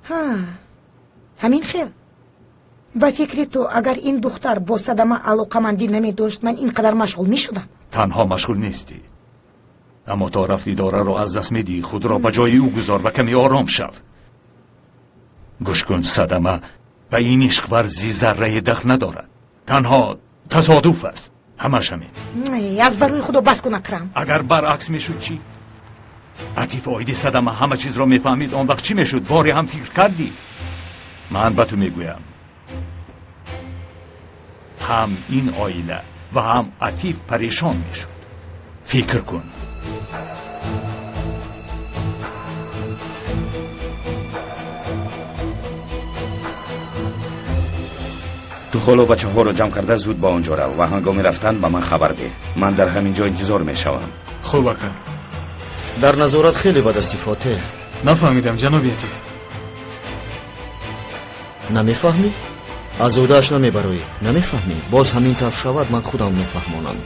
Ҳа, ҳамин хел. Ба фикри ту, агар ин духтар бо Садама алоқамандӣ намедошт, ман ин қадар машғул мешудам? Танҳо машғул нестӣ, аммо то рафт идораро аз даст медиҳӣ. Худро ба ҷои ӯ гузор ва каме ором шав. Гӯш кун, Садама ба ин ишқварзӣ заррае дахл надорад, танҳо тасодуф аст, ҳамаш ҳамин. Аз барои Худо бас кун, Акрам. Агар баръакс мешуд чӣ? Атиф оиди Садама ҳама чизро мефаҳмид, он вақт чӣ мешуд? Боре ҳам фикр кардӣ? Ман ба ту мегӯям, ҳам ин оила ва ҳам Атиф парешон мешуд. Фикр кун. Ту ҳоло бачаҳоро ҷамъ карда зуд ба он ҷо рав ва ҳангоми рафтан ба ман хабар деҳ. Ман дар ҳамин ҷо интизор мешавам. Хуб, ака. Дар назорат хеле бад асти, Фотеҳ. Нафаҳмидам, ҷаноби Атиф. Намефаҳмӣ? Аз ӯдааш намебароӣ. Намефаҳмӣ? Боз ҳамин тавр шавад, ман худам мефаҳмонам.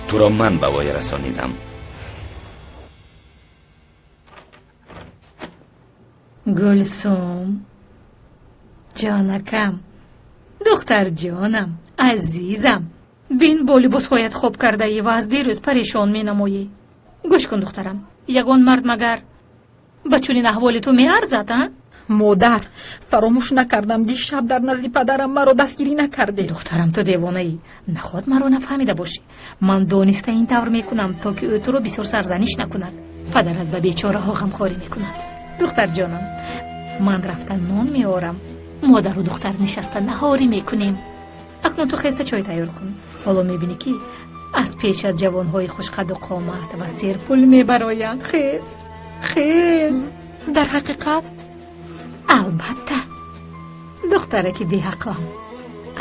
Туро ман ба воя расонидам. Гулсум, ҷонакам, духтарҷонам, азизам, бин, бо либосҳоят хоб кардаӣ ва аз дирӯз парешон менамоӣ. Гӯш кун, духтарам, ягон мард магар ба чунин аҳволи ту меарзад, а? Модар, фаромӯш накардам, дишаб дар назди падарам маро дастгирӣ накардед. Духтарам, ту девонаӣ. Наход маро нафаҳмида бошӣ. Ман дониста ин тавр мекунам, то ки ӯ туро бисёр сарзаниш накунад. Падарат ба бечораҳо ғамхорӣ мекунад. Духтарҷонам, ман рафта нон меорам, модару духтар нишаста наҳорӣ мекунем. Акнун ту хеста чой тайёр кун. Ҳоло мебинӣ, ки аз пешат ҷавонҳои хушқаду қомат ва серпул мебароянд. Хез, хез. Дар ҳақиқат? Албатта, духтараки беақлам,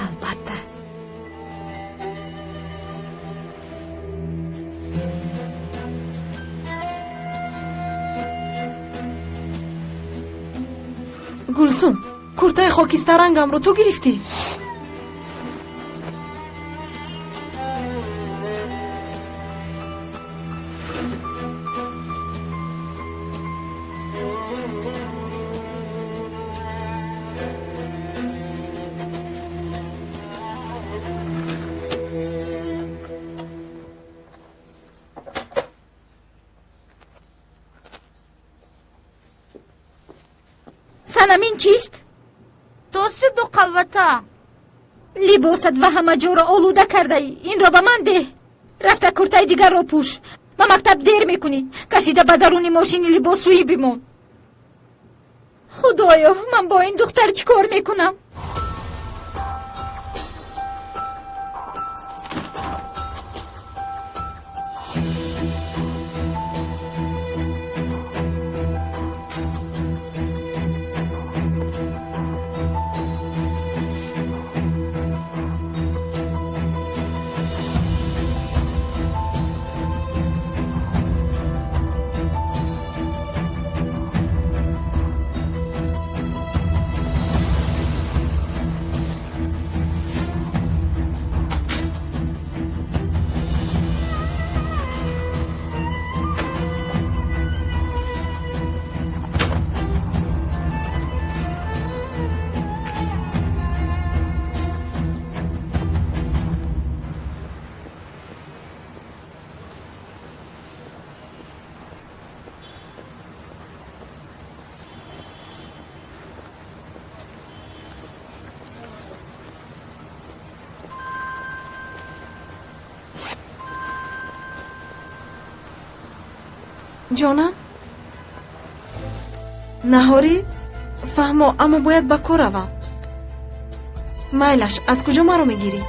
албатта. Гулсум, куртаи хокистарангамро ту гирифтӣ? Санам, ин чист? Тосиду қаввата. Либосат ва ҳама ҷоро олуда кардаӣ. Инро ба ман деҳ. Рафта куртаи дигарро пӯш. Ба мактаб дер мекунӣ. Кашида ба даруни мошини либосшӯӣ бимон. Худоё, ман бо ин духтар чӣ кор мекунам? Ҷонам, наҳорӣ? Фаҳмо, аммо бояд ба кор равам. Майлаш, аз куҷо маро мегирӣ?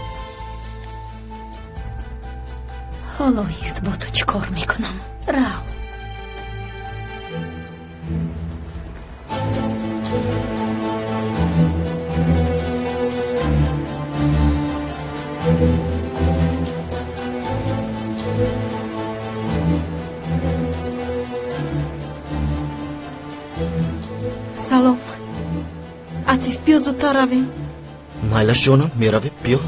Ҳоло ҳист бо ту чӣ кор мекунам. Рав. Атиф, биё зудтар равем. Майлаш, ҷонам, меравем, биё.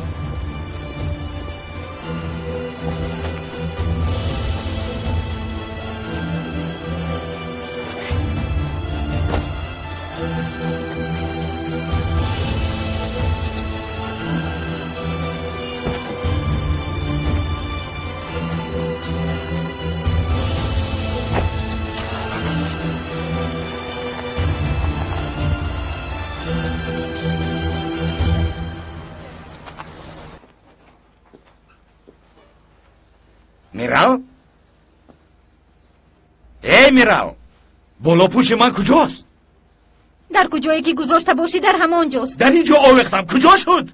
Мирал? Эй, Мирал! Болопӯши ман куҷост? Дар куҷое ки гузошта бошӣ, дар ҳамон ҷост. Дар ин ҷо овехтам, куҷо шуд?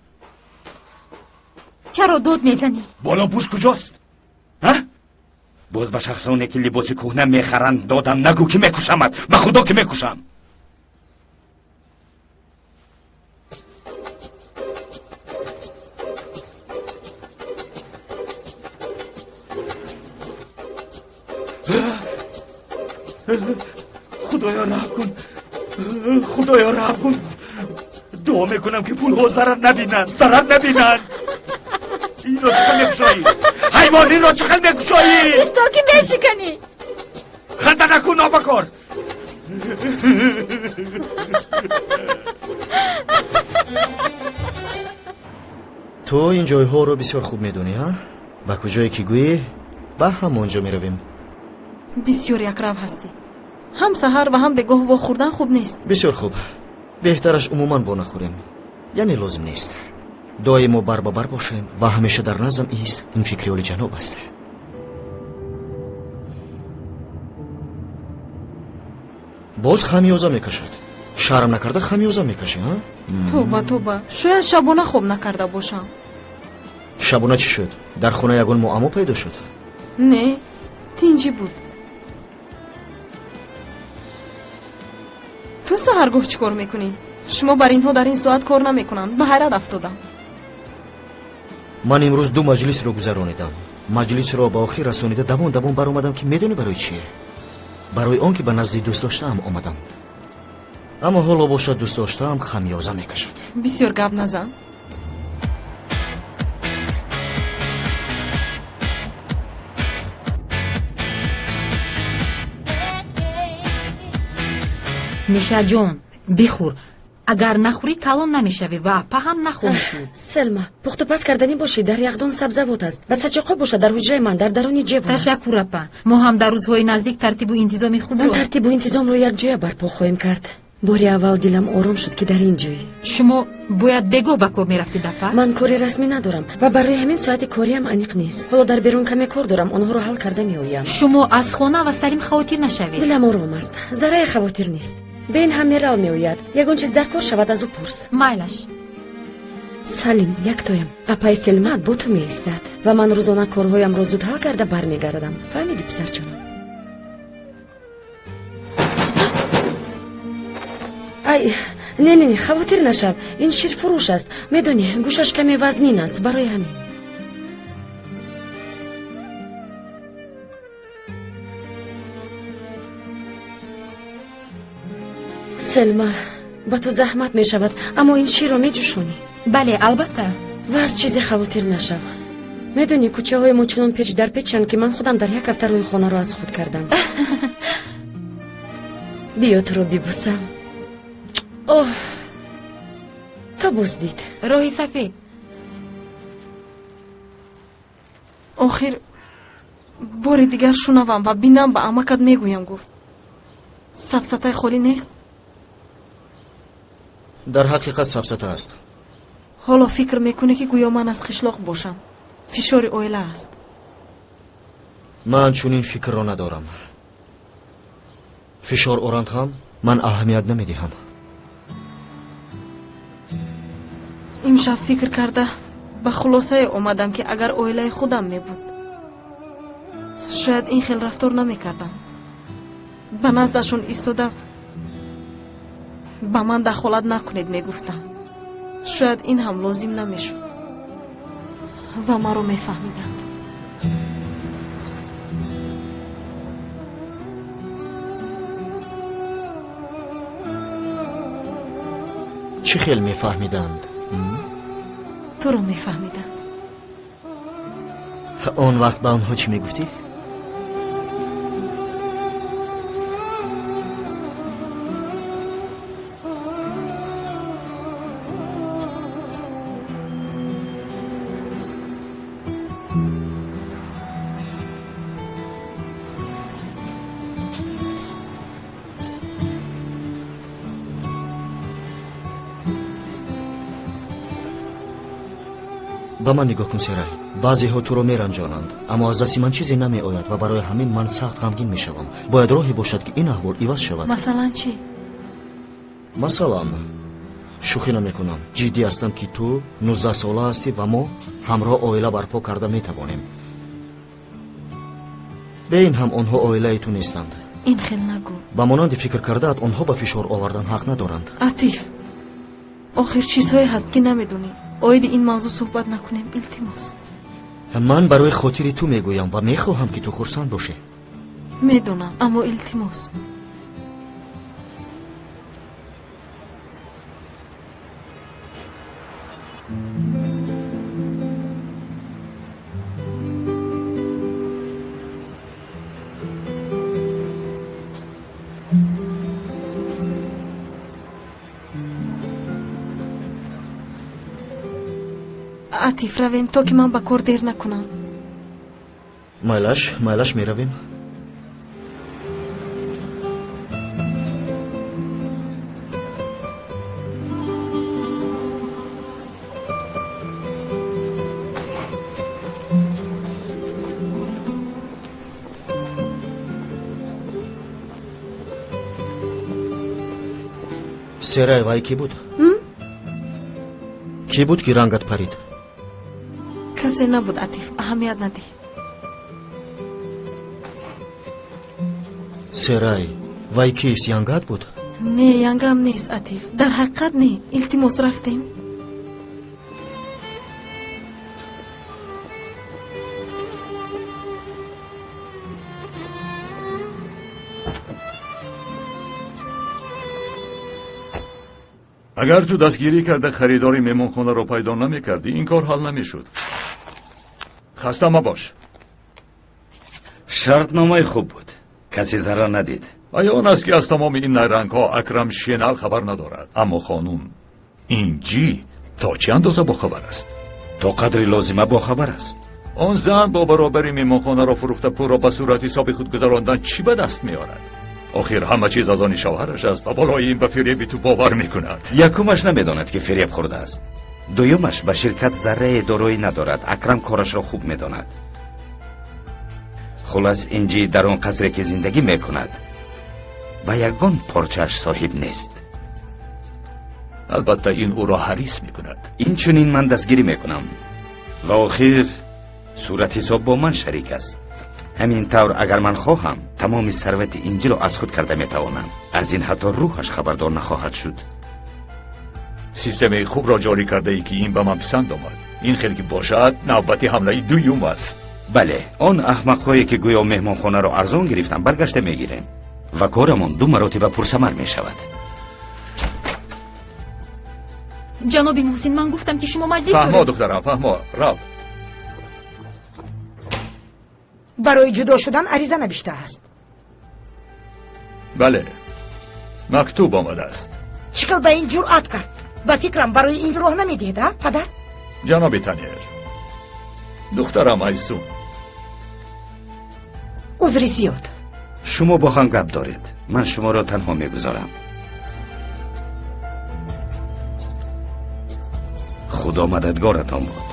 Чаро дод мезанӣ? Болопӯш куҷост? Ҳа? Боз ба шахсоне ки либоси кӯҳна мехаранд додам, нагӯ ки мекушамат. Ба худо ки мекушам. Худоё, раҳм кун, худоё, раҳм кун. Дуо мекунам, ки пулҳо зарар набинанд, зарар набинанд. Инро чӣ хел мекушоӣ, ҳайвон? Инро чӣ хел мекушоӣ? Исто, ки мешиканӣ. Ханда накун, нобакор. Ту ин ҷойҳоро бисёр хуб медонӣ, ҳа? Ба куҷое ки гӯӣ, ба ҳамон ҷо меравем. Бисёр якрав ҳастӣ. Ҳам саҳар ва ҳам бегоҳ вохӯрдан хуб нест. Бисёр хуб, беҳтараш умуман во нахӯрем, яъне лозим нест. Доимо бар ба бар бошем ва ҳамеша дар назм ист. Ин фикри олиҷаноб аст. Боз хамиёза мекашад. Шарм накарда хамиёза мекашӣ, а? Тоба, тоба, шояд шабона хоб накарда бошам. Шабона чӣ шуд? Дар хона ягон муаммо пайдо шуд? Не, тинҷӣ буд. Ту саҳаргоҳ чӣ кор мекунӣ? Шумо бар инҳо дар ин соат кор намекунанд. Ба ҳайрат афтодам. Ман имрӯз ду маҷлисро гузаронидам. Маҷлисро ба охир расонида давон давон баромадам, ки медонӣ барои чие? Барои он ки ба назди дӯстдоштаам омадам. Аммо ҳоло бошад, дӯстдоштаам хамёза мекашад. Бисёр гап назан. Нишаҷон, бихӯр. Агар нахӯрӣ, калон намешавӣ ва апа ҳам нахоҳӣ шуд. Селма, пухтупаз карданӣ бошӣ, дар яхдон сабзавот аст ва сачоқо бошад дар ҳуҷраи ман дар даруни ҷевон аст. Ташаккур, апа. Мо ҳам дар рӯзҳои наздик тартибу интизоми худро Ман тартибу интизомро якҷоя барпо хоҳем кард. Бори аввал дилам ором шуд, ки дар ин ҷой. Шумо бояд бегоҳ ба кор мерафтед, апа. Ман кори расмӣ надорам ва барои ҳамин соати кориам аниқ нест. Ҳоло дар берун каме кор дорам, онҳоро ҳал карда меоям. Шумо аз хона ва Салим хавотир нашавед. Дилам ором аст, заррае хавотир нест. Бен ҳам Мерал меояд. Ягон чиз дар кор шавад, аз ӯ пурс. Майлаш. Салим, яктоям. Апаи Селмат бо ту меистад ва ман рӯзона корҳоямро зуд ҳал карда бармегардам. Фаҳмидӣ, писарҷонам? Ай, не, не, не, хавотир нашав. Ин ширфурӯш аст. Медонӣ, гӯшаш каме вазнин аст, барои ҳамин. Селма, ба ту заҳмат мешавад, аммо ин ширро меҷӯшонӣ. Бале, албатта. Ва аз чизе хавотир нашав. Медонӣ, кӯчаҳои мо чунон печ дар печанд, ки ман худам дар як ҳафта рӯи хонаро аз худ кардам. Биё, туро бибусам. Оҳ, то боздид. Роҳи сафед. Охир бори дигар шунавам ва бинам, ба амакат мегӯям, гуфт. Сафсатаи холӣ нест? Дар ҳақиқат сафсата аст. Ҳоло фикр мекунӣ, ки гӯё ман аз қишлоқ бошам. Фишори оила аст. Ман чунин фикрро надорам. Фишор оранд ҳам, ман аҳамият намедиҳам. Имшаб фикр карда ба хулосае омадам, ки агар оилаи худам мебуд, шояд ин хел рафтор намекардам. Ба наздашон истода ба ман дахолат накунед мегуфтам. Шояд ин ҳам лозим намешуд ва маро мефаҳмиданд. Чӣ хел мефаҳмиданд? Туро мефаҳмиданд. Он вақт ба онҳо чӣ мегуфтӣ? Ба ман нигоҳ кун, Серай. Баъзеҳо туро меранҷонанд, аммо аз дасти ман чизе намеояд ва барои ҳамин ман сахт ғамгин мешавам. Бояд роҳе бошад, ки ин аҳвол иваз шавад. Масалан чӣ? Масалан, шӯхӣ намекунам, ҷиддӣ ҳастам, ки ту 19 сола ҳастӣ ва мо ҳамроҳ оила барпо карда метавонем. Бе ин ҳам онҳо оилаи ту нестанд. Ин хел нагӯ. Ба монанди фикр кардаат, онҳо ба фишор овардан ҳақ надоранд. Атиф, охир чизҳое ҳаст, ки намедонӣ. Оиди ин мавзӯъ суҳбат накунем, илтимос. Ман барои хотири ту мегӯям ва мехоҳам, ки ту хурсанд бошӣ. Медонам, аммо илтимос. Атиф, равем, то ки ман ба кор дер накунам. Майлаш, майлаш, меравем. Серай, вай кӣ буд? Кӣ буд, ки рангат парид? Касе набуд, Атиф, аҳамият надиҳ. Серай, вай кист? Янгат буд? Не, янгам нест, Атиф, дар ҳақиқат не. Илтимос, рафтем. Агар ту дастгирӣ карда харидори меҳмонхонаро пайдо намекардӣ, ин кор ҳал намешуд. Хаста мабош. Шартномаи хуб буд, касе зарар надид. Аён аст, ки аз тамоми ин найрангҳо Акрам Шенал хабар надорад, аммо хонум Инҷӣ то чӣ андоза бохабар аст? То қадри лозима бохабар аст. Он зан бо баробари меҳмонхонаро фурӯхта пулро ба сурати ҳисоби худ гузарондан чӣ ба даст меорад? Охир ҳама чиз аз они шавҳараш аст ва болои ин ба фиреби ту бовар мекунад. Якумаш намедонад, ки фиреб хӯрдааст. Дуюмаш ба ширкат заррае дороӣ надорад. Акрам корашро хуб медонад. Хулас, Инҷӣ дар он қасре, ки зиндагӣ мекунад, ба ягон порчааш соҳиб нест. Албатта, ин ӯро ҳарис мекунад. Инчунин ман дастгирӣ мекунам ва охир суратҳисоб бо ман шарик аст. Ҳамин тавр, агар ман хоҳам, тамоми сарвати Инҷиро аз худ карда метавонам. Аз ин ҳатто рӯҳаш хабардор нахоҳад шуд. Системаи хубро ҷорӣ кардаӣ, ки ин ба ман писанд омад. Ин хел ки бошад, навбати ҳамлаи дуюм аст. Бале, он аҳмақҳое, ки гӯё меҳмонхонаро арзон гирифтанд, баргашта мегирем ва корамон ду маротиба пурсамар мешавад. Ҷаноби Муҳсин, ман гуфтам, ки шумо маҷлис Фаҳмо, доред. духтарам, фаҳмо, рав. Барои ҷудо шудан ариза навиштааст. Бале, мактуб омадааст. Чӣ хел ба ин ҷуръат кард? Ба фикрам, барои ин роҳ намедиҳед, а падар? Ҷаноби Танер, духтарам Айсун. Узри зиёд. Шумо бо ҳам гап доред, ман шуморо танҳо мегузорам. Худо мададгоратон буд.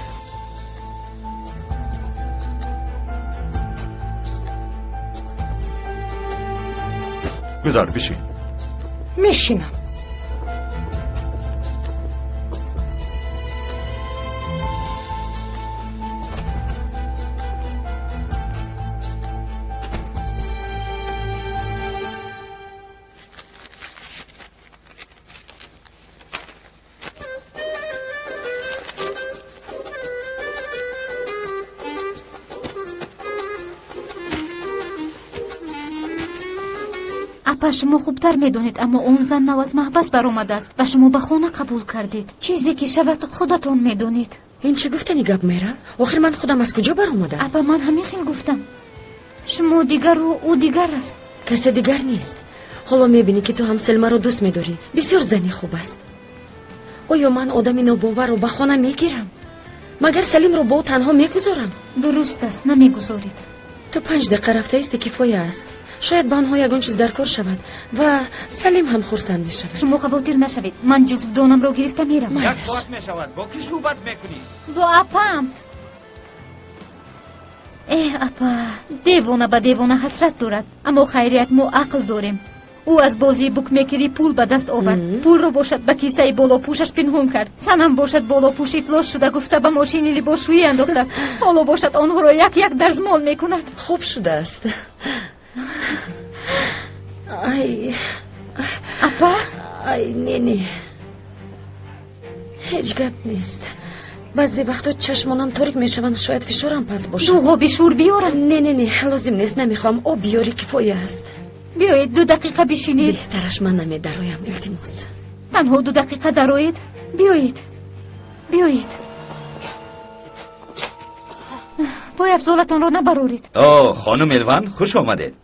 Гузар, бишин. Мешинам. Апа, шумо хубтар медонед, аммо он зан нав аз маҳбас баромадааст ва шумо ба хона қабул кардед. Чизе ки шавад, худатон медонед. Ин чӣ гуфтани гап, Мерал? Охир ман худам аз куҷо баромадам? Апа, ман ҳамин хел гуфтам. Шумо дигару ӯ дигар аст. Касе дигар нест. Ҳоло мебинӣ, ки ту ҳам Селмаро дӯст медорӣ. Бисёр зани хуб аст. Оё ман одами нобоварро ба хона мегирам? Магар Салимро бо ӯ танҳо мегузорам? Дуруст аст, намегузоред. Ту 5 дақиқа рафтаисти, кифоя аст. Шояд ба онҳо ягон чиз дар кор шавад ва Салим ҳам хурсанд мешавад. Шумо хавотир нашавед, ман ҷузвдонамро гирифта мерам. Як соат мешавад, бо кӣ суҳбат мекунӣ? Бо апам. Эҳ, апа, девона ба девона ҳасрат дорад, аммо хайрият мо ақл дорем. Ӯ аз бозии букмекерӣ пул ба даст овард. Пулро бошад ба кисаи болопӯшаш пинҳон кард. Санам бошад болопӯш ифлос шуда гуфта ба мошини либосшӯӣ андохтааст. Ҳоло бошад онҳоро як як дарзмол мекунад. Хуб шудааст. Ай, апа? Ай, не, не, ҳеҷ гап нест. Баъзе вақтҳо чашмонам торик мешаванд, шояд фишорам паст бошад. Ду ғоби шӯр биёрам? Не, не, не, лозим нест, намехоҳам. Об биёрӣ кифоя аст. Биёед, 2 дақиқа бишинед. Беҳтараш ман намедароям, илтимос. Танҳо 2 дақиқа дароед. Биёед, биёед. Пойафзолатонро набароред. О, хонум Элван, хуш омадед.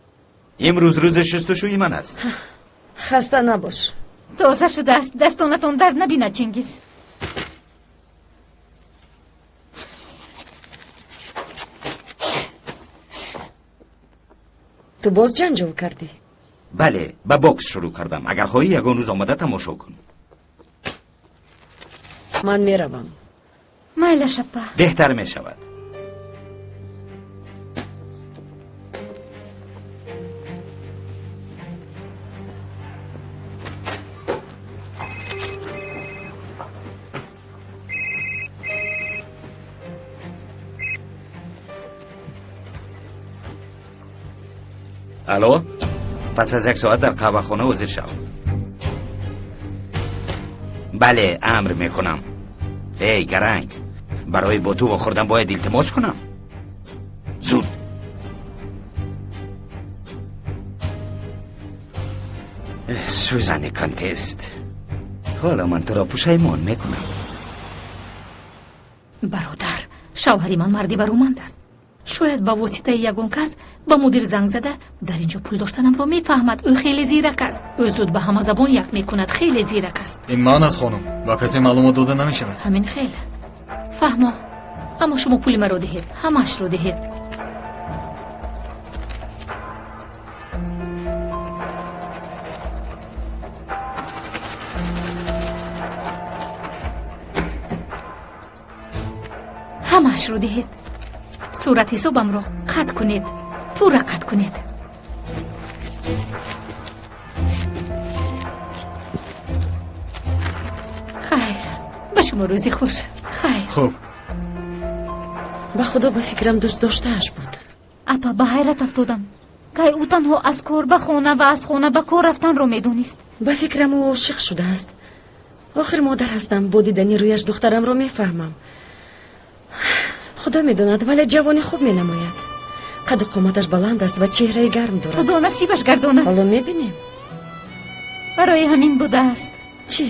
Имрӯз рӯзи шустушӯи ман аст. Хаста набош. Тоза шудааст, дастонатон дард набинад, Чингиз. Ту боз ҷанҷол кардӣ? Бале, ба бокс шурӯъ кардам. Агар хоҳӣ, ягон рӯз омада тамошо кун. Ман меравам. Майлаш, апа. Беҳтар мешавад. Алло, пас аз 1 соат дар қаҳвахона ҳозир шав. Бале, амр мекунам. Эй, гаранг, барои бо ту вохӯрдан бояд илтимос кунам. Зуд. Сӯзани контест. Ҳоло ман туро пушаймон мекунам. Бародар, шавҳари ман марди бароманд аст. Шояд ба воситаи ягон кас ба мудир занг зада дар инҷо пул доштанамро мефаҳмад. Ӯ хеле зирак аст. Ӯ зуд ба ҳама забон як мекунад. Хеле зирак аст. Ин ман аст, хонум. Ба касе маълумот дода намешавад. Ҳамин хел. Фаҳмо. Аммо шумо пули маро диҳед. Ҳамаашро диҳед. Ҳамаашро диҳед. Сурат ҳисобамро қатъ кунед. Пурра қатъ кунед. Хайр, ба шумо рӯзи хуш. Хайр. Хуб. Ба худо ба фикрам дӯст доштааш буд. Апа, ба ҳайрат афтодам. Кай ӯ танҳо аз кор ба хона ва аз хона ба кор рафтанро медонист. Ба фикрам ӯ ошиқ шудааст. Охир модар ҳастам, бо дидани рӯяш духтарамро мефаҳмам. Худо медонад, вале ҷавони хуб менамояд. Қаду қоматаш баланд аст ва чеҳраи гарм дорад. Худо насибаш гардонад. Ҳоло мебинем. Барои ҳамин будааст. Чӣ?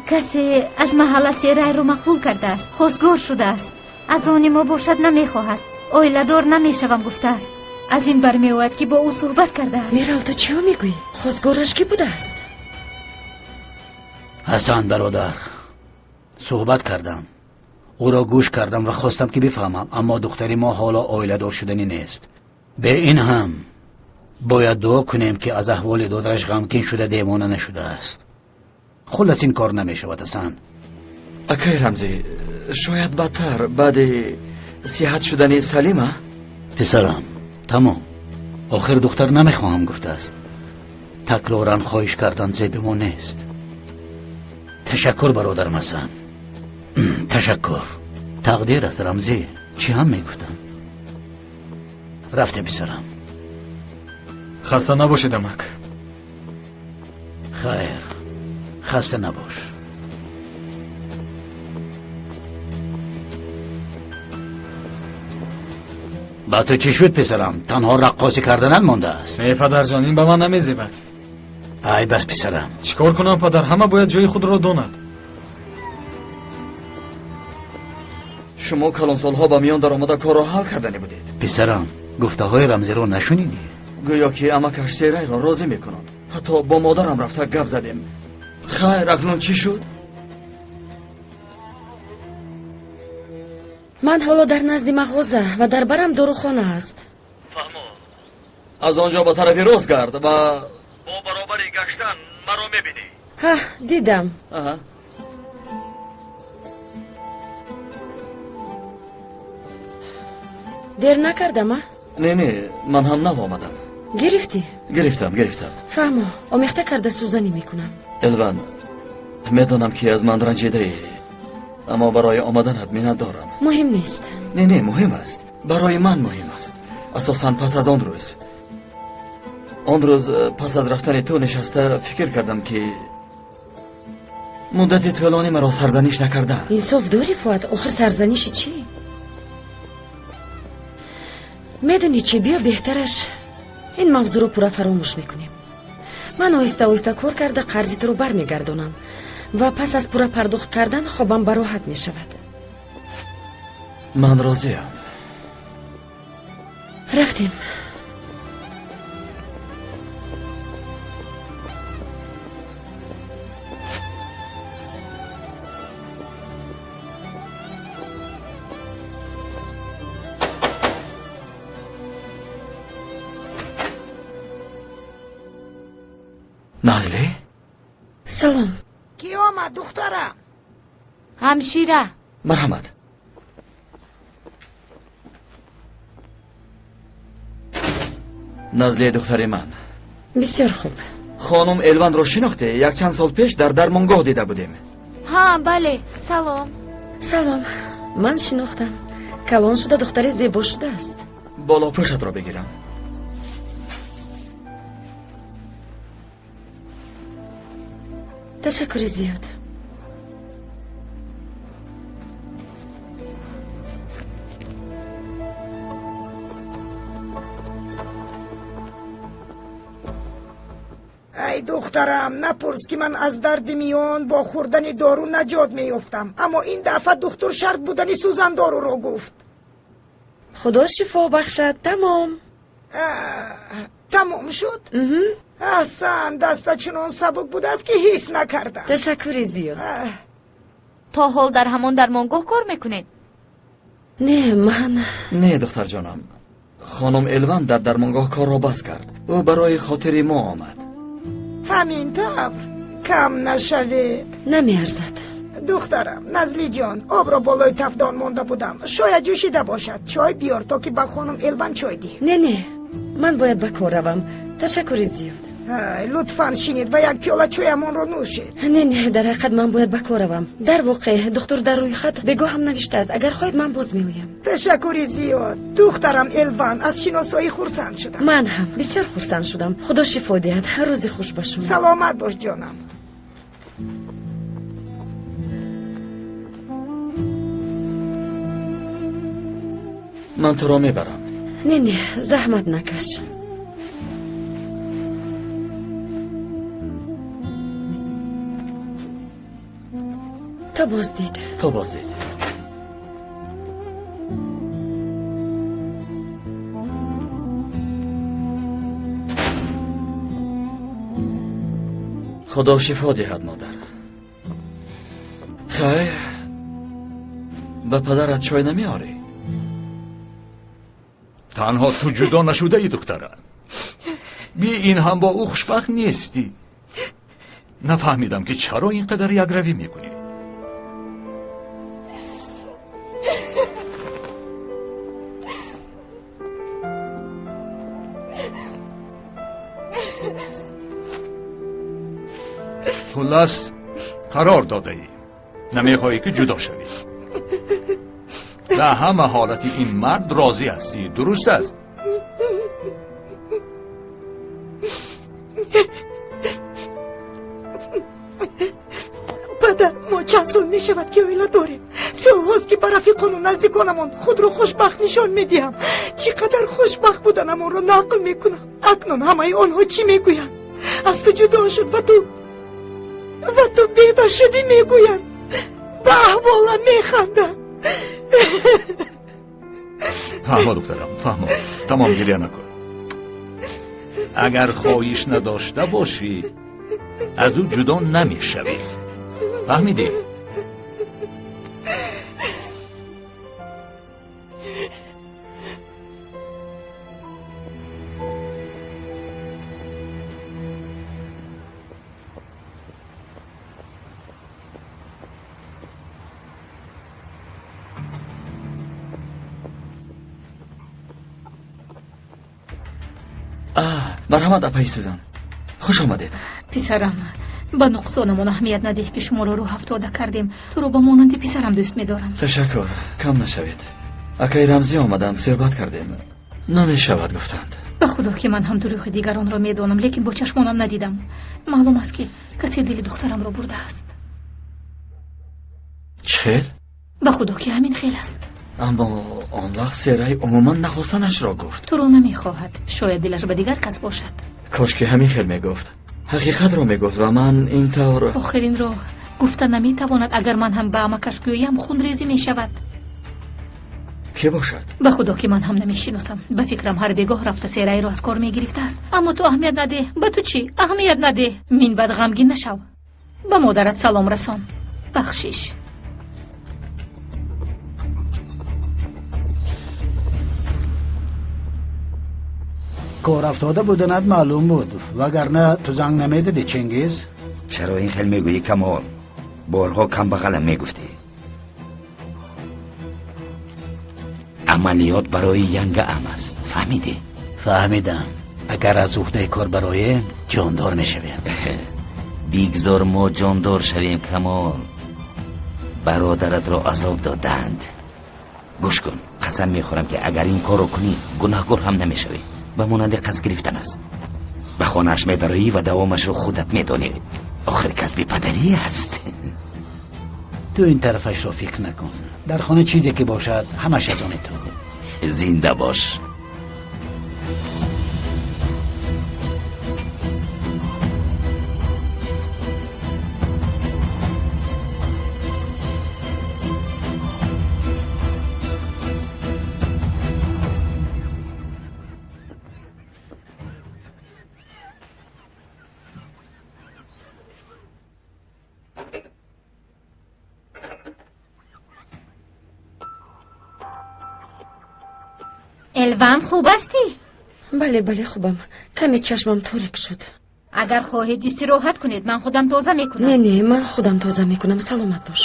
Касе аз маҳалла Серайро мақбул кардааст, хостгор шудааст. Аз они мо бошад намехоҳад. Оиладор намешавам гуфтааст. Аз ин бармеояд, ки бо ӯ суҳбат кардааст. Мерал, ту чиҳо мегӯӣ? Хостгораш кӣ будааст? Ҳасан бародар, суҳбат кардам. Ӯро гӯш кардам ва хостам ки бифаҳмам, аммо духтари мо ҳоло оиладор шуданӣ нест. Бе ин ҳам бояд дуо кунем, ки аз аҳволи додараш ғамгин шуда девона нашудааст. Хуллас ин кор намешавад, Ҳасан. Акай Рамзӣ, шояд бадтар баъди сиҳат шудани Салима? Писарам, тамом. Охир духтар намехоҳам гуфтааст. Такроран хоҳиш кардан зеби мо нест. Ташаккур, бародарам Ҳасан. Ташаккур. Тақдир аст, Рамзӣ. Чӣ ҳам мегуфтам? Рафтем, писарам. Хаста набошед, амак. Хайр, хаста набош. Ба ту чӣ шуд, писарам? Танҳо раққосӣ карданат мондааст. Не, падарҷон, ин ба ман намезебад. Ай бас, писарам. Чӣ кор кунам, падар? Ҳама бояд ҷои худро донад. Шумо калонсолҳо ба миён даромада корро ҳал кардане будед. Писарам, гуфтаҳои Рамзиро нашунидӣ? Гӯё ки амакаш Серайро розӣ мекунад. Ҳатто бо модарам рафта гап задем. Хайр, акнун чӣ шуд? Ман ҳоло дар назди мағоза ва дар барам дорухона аст. Фаҳмо, аз он ҷо ба тарафи рост гард ва бо баробари гаштан маро мебинӣ. Ҳа, дидам. Аҳа. Дер накардам, а? Не, не, ман ҳам нав омадам. Гирифтӣ? Гирифтам, гирифтам. Фаҳмо, омехта карда сӯзанӣ мекунам. Элван, медонам, ки аз ман ранҷидаӣ, аммо барои омаданат миннатдорам. Муҳим нест. Не, не, муҳим аст. Барои ман муҳим аст. Асосан пас аз он рӯз. Он рӯз пас аз рафтани ту нишаста фикр кардам, ки муддати тӯлонӣ маро сарзаниш накардаанд. Инсоф дорӣ, Фуад, охир сарзаниши чӣ? Медонӣ чӣ, биё беҳтараш ин мавзӯъро пурра фаромӯш мекунем. Ман оҳиста оҳиста кор карда қарзи туро бармегардонам ва пас аз пурра пардохт кардан хобам бароҳат мешавад. Ман розиям. Рафтем. Назлӣ? Салом. Кӣ омад, духтарам? Ҳамшира. Марҳамат. Назлии духтари ман. Бисёр хуб. Хонум Элванро шинохте? Якчанд сол пеш дар дармонгоҳ дида будем. Ҳа, бале, салом. Салом. Ман шинохтам. Калон шуда духтари зебо шудааст. Болопӯшатро бигирам. Ташаккури зиёд. Ай духтарам, напурс, ки ман аз дарди миён бо хӯрдани дору наҷот меёфтам, аммо ин дафъа духтур шарт будани сӯзандоруро гуфт. Худо шифо бахшад, тамом. Тамом шуд? Аҳсан, даста чунон сабук будааст, ки ҳис накардам. Ташаккури зиёд. То ҳол дар ҳамон дармонгоҳ кор мекунед? Не, ман Не, духтарҷонам, хонум Элван дар дармонгоҳ корро бас кард. Ӯ барои хотири мо омад. Ҳамин тавр, кам нашавед. Намеарзад. Духтарам Назлиҷон, обро болои тафдон монда будам, шояд ҷӯшида бошад. Чой биёр, то ки ба хонум Элван чой диҳем. Не, не, ман бояд ба кор равам. Ташаккури зиёд. Лутфан шинед ва як пиёла чойамонро нӯшед. Не, не, дар ҳақиқат ман бояд ба кор равам. Дар воқеъ духтур дар рӯйхат бегоҳ ҳам навиштааст. Агар хоҳед, ман боз меоям. Ташаккури зиёд, духтарам Элван, аз шиносоӣ хурсанд шудам. Ман ҳам бисёр хурсанд шудам. Худо шифо диҳад. Рӯзи хуш ба шумо. Саломат бош, ҷонам. Ман туро мебарам. Не, не, заҳмат накаш. То боздид. То боздид. Худо шифо диҳад, модар. Хайр, ба падарат чой намеорӣ? Танҳо ту ҷудо нашудаӣ, духтарам. Би ин ҳам бо ӯ хушбахт нестӣ. Нафаҳмидам, ки чаро ин қадар якравӣ мекунӣ. Хуллас, қарор додаӣ, намехоҳӣ, ки ҷудо шавӣ. Дар ҳама ҳолати ин мард розӣ ҳастӣ, дуруст аст? Падар, мо чанд сол мешавад, ки оила дорем. Солҳост, ки ки ба рафиқону наздиконамон худро хушбахт нишон медиҳам. Чӣ қадар хушбахт буданамонро нақл мекунам. Акнун ҳамаи онҳо чӣ мегӯянд? Аз ту ҷудо шуд ва ту бева шудӣ мегӯянд. Ба аҳволам механданд. Фаҳмо духтарам, фаҳмо. Тамом, гиря накун. Агар хоҳиш надошта бошӣ, аз ӯ ҷудо намешавӣ. Фаҳмидӣ? Марҳамат, апаи Сузан, хуш омадед. Писарам, ба нуқсонамон аҳамият надиҳ, ки шуморо рӯҳ афтода кардем. Туро ба монанди писарам дӯст медорам. Ташаккур, кам нашавед. Акаи Рамзӣ омаданд, суҳбат кардем. Намешавад, гуфтанд. Ба худо ки ман ҳам дурӯғи дигаронро медонам, лекин бо чашмонам надидам. Маълум аст, ки касе дили духтарамро бурдааст. Чӣ хел? Ба худо ки ҳамин хел аст. Аммо он вақт Серай умуман нахостанашро гуфт. Туро намехоҳад. Шояд дилаш ба дигар кас бошад. Кош ки ҳамин хел мегуфт. Ҳақиқатро мегуфт ва ман ин тавр. Охир инро гуфта наметавонад. Агар ман ҳам ба амакаш гӯям, хунрезӣ мешавад. Ке бошад? Ба худо ки ман ҳам намешиносам. Ба фикрам ҳар бегоҳ рафта Серайро аз кор мегирифтааст. Аммо ту аҳамият надеҳ. Ба ту чӣ? Аҳамият надеҳ. Мин баъд ғамгин нашав. Ба модарат салом расон. Бахшиш. Кор афтода буданат маълум буд, вагарна ту занг намезадӣ, Чингиз. Чаро ин хел мегӯӣ, Камол? Борҳо камбағалам мегуфтӣ. Амалиёт барои янгаам аст, фаҳмидӣ? Фаҳмидам. Агар аз уҳдаи кор бароем, ҷондор мешавем. Бигзор мо ҷондор шавем, Камол. Бародаратро азоб доданд. Гӯш кун, қасам мехӯрам, ки агар ин корро кунӣ, гунаҳкор ҳам намешавӣ. Ба монанди қасд гирифтан аст. Ба хонааш медароӣ ва давомашро худат медонӣ. Охир касби падарӣ аст. Ту ин тарафашро фикр накун. Дар хона чизе ки бошад, ҳамаш аз они ту. Зинда бош. Элван, хуб ҳастӣ? Бале, бале, хубам. Каме чашмам торик шуд. Агар хоҳед истироҳат кунед, ман худам тоза мекунам. Не, не, ман худам тоза мекунам. Саломат бош.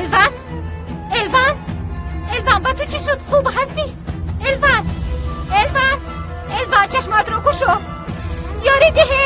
Элван, Элван, Элван, ба ту чӣ шуд? Хуб ҳастӣ? Элван, Элван, Элван, чашматро кушо. Ёрӣ диҳед.